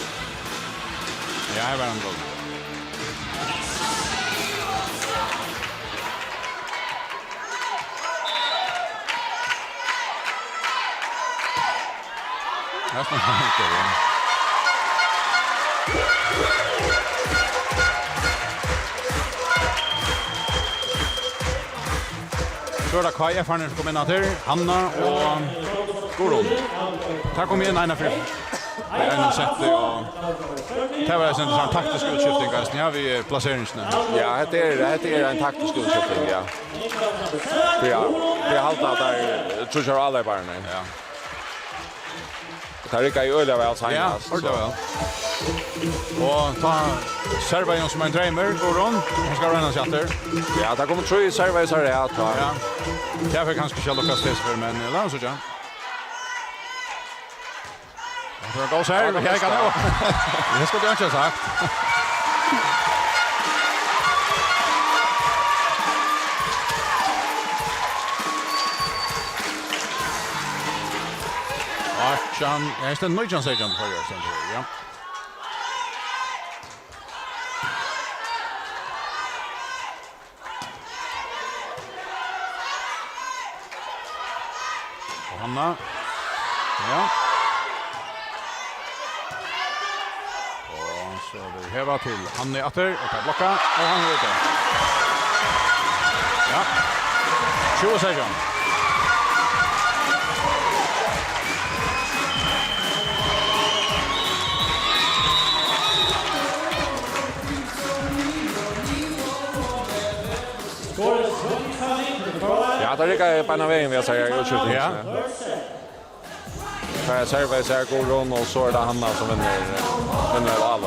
Ja, her var hann í gólv. Her snakka hann ikki, ja. So er tað K F-arnir sum koma inn aftur. Hanna og Guðrún. Tær komu inn eina fyri, fyri einum setti, og tað var ein sovorðin taktisk útskifting, eisini, ja, við plaseringini. Ja, hetta er, hetta er ein taktisk útskifting, ja. Fyri at, fyri at halda at tær tríggjar áleypararnar. Ja. Tað riggaði øgiliga væl seinast, ja, øgiliga so væl. Og tá servaði hon sum ein dreymur, Guðrún. Hon skal royna seg aftur. Ja, tað komu trý servaðir í rað, tá. Ja. Tað fer kanska ikki at lukkast hesa ferð, men, eh, lat okkum síggja. Tað var góð serve. Ja, tað var, her kann best, ja. Her skal tú ikki ha sagt. Átjan, ja, hetta er nítjan seytjan til Føroyar, stendur her, ja. Hanna. Ja. Og so er tað hevað til Hannu aftur, og tað blokka, og hann er úti. Ja. Tjúgu seytjan. Ja, tað riggar beinanvegin, vil eg siga, í útskiftini. Ja. Fær serva her, Guðrun, og so er tað Hanna sum vinnur, vinnur vel av.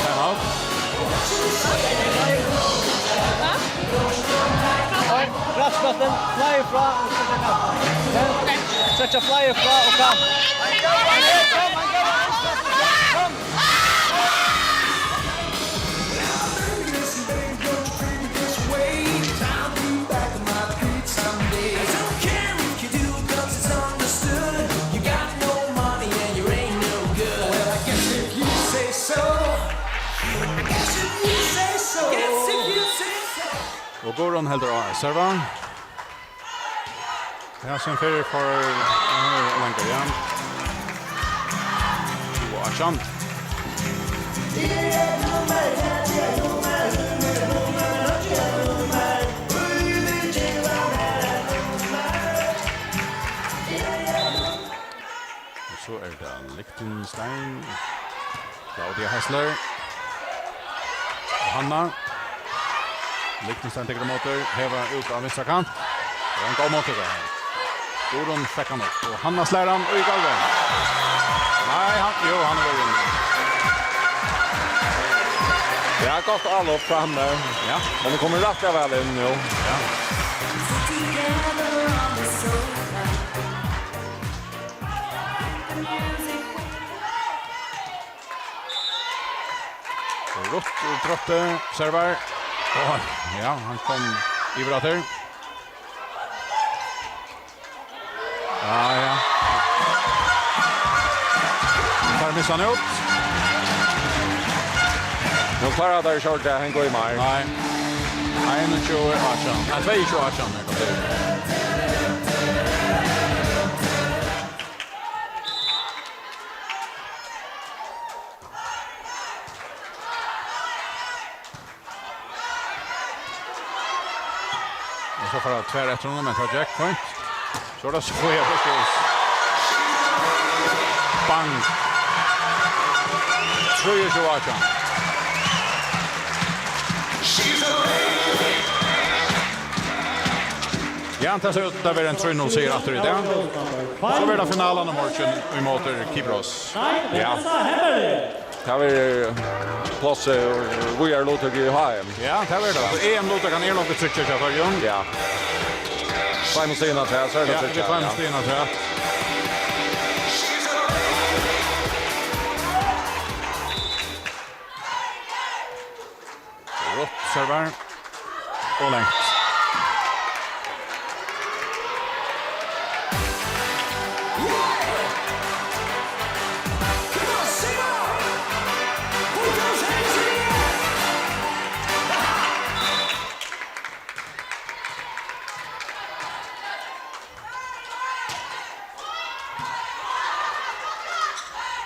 Timeout. Oi, Rasmussen, flyr frá, og so er tað. Sett flyr frá, og fram. Og Guðrun heldur á at serva. Ja, sum fyrr for, eh, langt, ja. Tjúgu átjan. Og so er tað Liechtenstein. Claudia Hässler. Og Hanna. Liechtenstein tekur ímóti, hevar út á vinstra kant. Og ein góð móttøka her. Guðrun fekk hann upp, og Hanna slær hann í gólvið. Nei, hann, jú, hann er vel inni. Ja, gott avlop frá Hannu. Ja. Men tað kemur rættiliga væl inn nú. Ja. Rutt úr Drotti, servar. Og, ja, hann kom yvir aftur. Ja, ja. Fær missa hann út. Nú klára teir ikki at hanga í meir. Nei. Einogtjúgu átjan. Nei, tveyogtjúgu átjan. Og so fara tvær eftir honum, men tað gekk fínt. So er tað Sofia Bushus. Bang! Trýogtjúgu átjan. Ja, tað sær út til at vera ein trý null sigur aftur í dag. So verður tað finalan í morgin ímóti Kypros. Ja. Tað verður pláss, eh, víðari luttøku í H M. Ja, tað verður tað. So E M-luttøkan er nokk tryggjað hjá Føroyum. Ja. Tveimum stigum afturat, so er tað tryggjað, ja. Tveimum stigum afturat. Rutt servar. Og langt.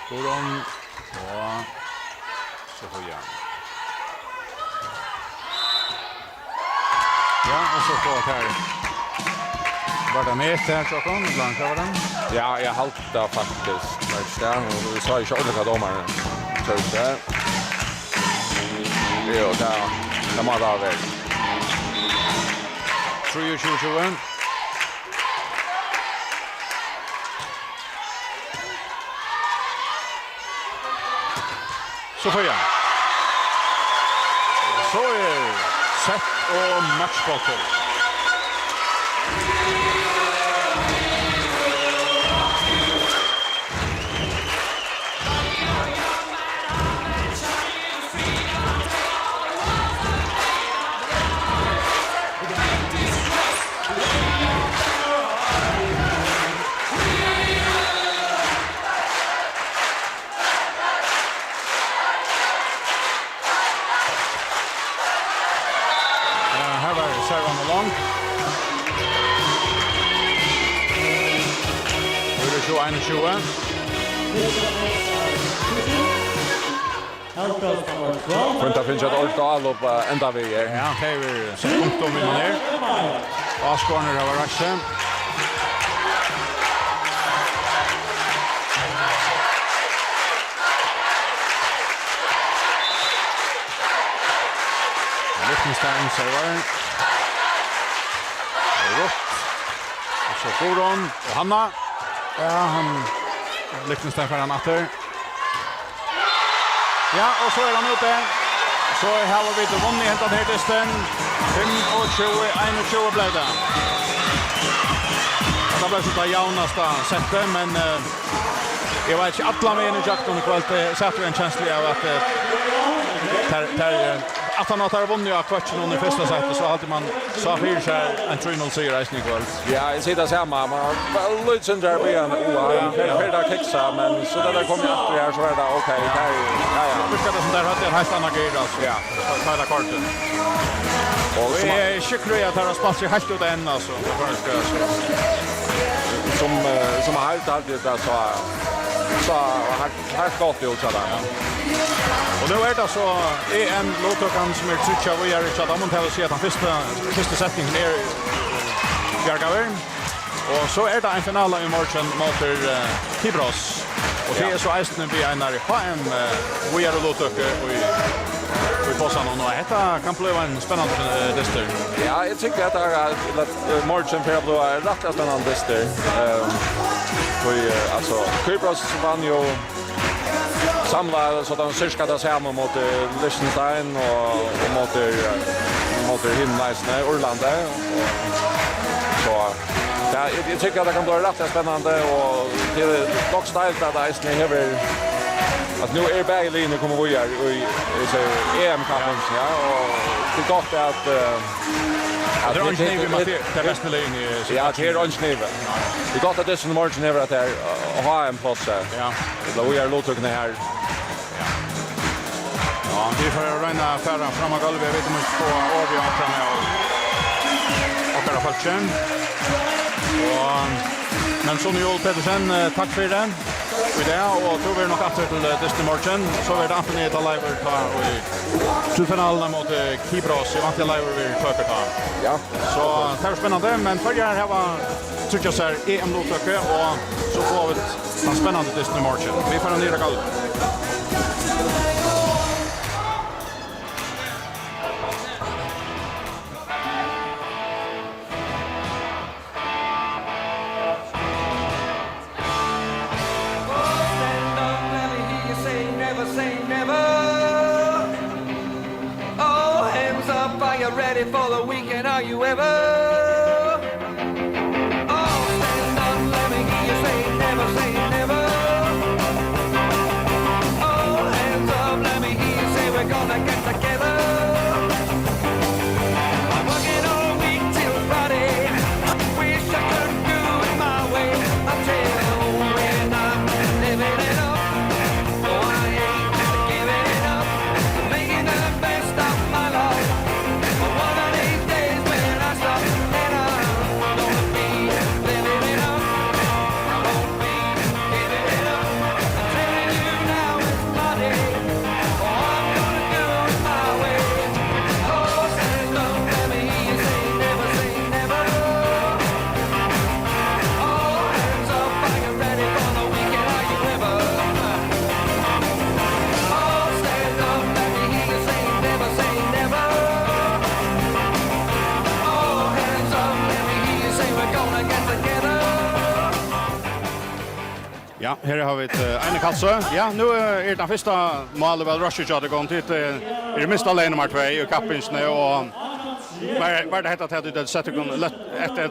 Guðrun og Sofia. Ja, og so fáa tær. Var tað net her, Jakob? Blant, hvat var det? Ja, eg helt tað faktiskt. Var det der? Og vi sá ikki ordentligt, hva dommeren tók der. Jo, der, der má det være. Trýogtjúgu tjúgu. Sofia. So er sett og matchbóltur. Ja, her var serva Tjúgu einogtjúgu. Fínt at finna eitt ordiligt álop at enda við her. Ja, tað er sett punktum við man her. Áskoðararnir hava reist seg. Liechtenstein servar. Rut. Og so Guðrun og Hanna. Ja, hann, Liechtenstein fær hann aftur. Ja, og so er hann úti. So hava vit vunnið hendan her dystin. Fimmogtjúgu einogtjúgu bleiv tað. Tað bleiv so tað javnasta settið, men, eh, eg veit ikki, allan vegin ígjøgnum í kvøld, eh, sat við ein kenslu av at, eh, tær, tær, eh, aftan á at tær vunnu á kvøkkinum í fyrsta setti, so haldi man sá fyri sær ein trý null sigur eisini í kvøld. Ja, eg sigi tað sama. Man var lítið sindur her í byrjan. Ó, ja, ja, fer, ja, fer tað at kiksa, men so tá tað kom aftur her, so var tað ok. Ja, ja, ja. Virkar tað sum tær høvdu eitt heilt annað gir, altso. Ja. Tá, tá er tað kortið. Og sum eg eri sikkur í, at tær hava spælt seg heilt út enn, altso. Tað er bara, altso. Sum, eh, sum heild haldi eg tað sá, sá heilt, heilt gott út hjá teimum. Og nú er tað so E M-luttøkan sum er tryggjað víðari hjá teimum. Tað vil siga at tann fyrsta, fyrsta setningurin er, eh, bjargaður. Og so er tað ein finala í morgin móti, eh, Kypros. Og tað, ja, er so eisini við einari H M, eh, víðari luttøku í, í posanum. Og hetta kann blíva ein spennandi, eh, dystur. Ja, eg tykki at tað er, at, eh, morgin fer at blíva rættiliga spennandi dystur. Eh, tí, eh, altso, Kypros vann jo samlað, so tað er cirka tað sama móti Liechtenstein og, og móti, móti hinum eisini, Írlandi. So, ja, eg, eg tykki at tað kann blíva rættiliga spennandi, og tað er nokk so deiligt at tað eisini hevur, at nú eru bæði liðini komin víðari í, í, í E M-kappingina, ja, og tað er gott at, eh, at tað er eingin ivi um at tað, tað er bestu liðini í, ja, tað er eingin ivi. Tað er gott at dystin í morgin hevur at her, eh, H M-pláss her. Ja. Ella víðari luttøkuni her. Ja. Ja, vit fara at royna at fara fram á gólvið. Vit mugu fáa orðið fram av okkara fólki. Og, men Sonny Juul Petersen, eh, takk fyri tað í dag, og tú verður nokk aftur til, eh, dystin í morgin. So verður tað antin eg ella Leivur tá í, til finaluna móti Kypros. Eg vænti at Leivur verður tøkur tá. Ja. So tað er spennandi, men Føroyar hava tryggjað sær E M-luttøku, og so fáa vit tann spennandi dystin í morgin. Vit fara niður á gólvið. Oh, stand up, let me hear you say never say never. Oh, hands up, are you ready for the weekend? Are you ever? Oh, stand up, let me hear you say never say never. Oh, hands up, let me hear you say we're gonna get together. I'm working all week till Friday. I wish I could do it my way. I tell you, we're not living it up. Oh, I ain't giving it up. Making the best of my life. But one of these days when I stop, then I'm gonna be living it up. I won't be giving it up. I'm telling you now, it's my day. Oh, I'm gonna do it my way. Oh, stand up, let me hear you say never say never. All hands up, are you ready for the weekend? Are you ever? All stand up, let me hear you say never say never. All hands up, let me hear you say we're gonna get together. Ja, her hava vit, eh, Einar Kalsoy. Ja, nú, eh, er tað fyrsta málið væl røskt hjá tykkum. Tit, eh, eru minsta lið nummar tvey í kappingini, og var, var tað hetta at tit settu tykkum løtt eftir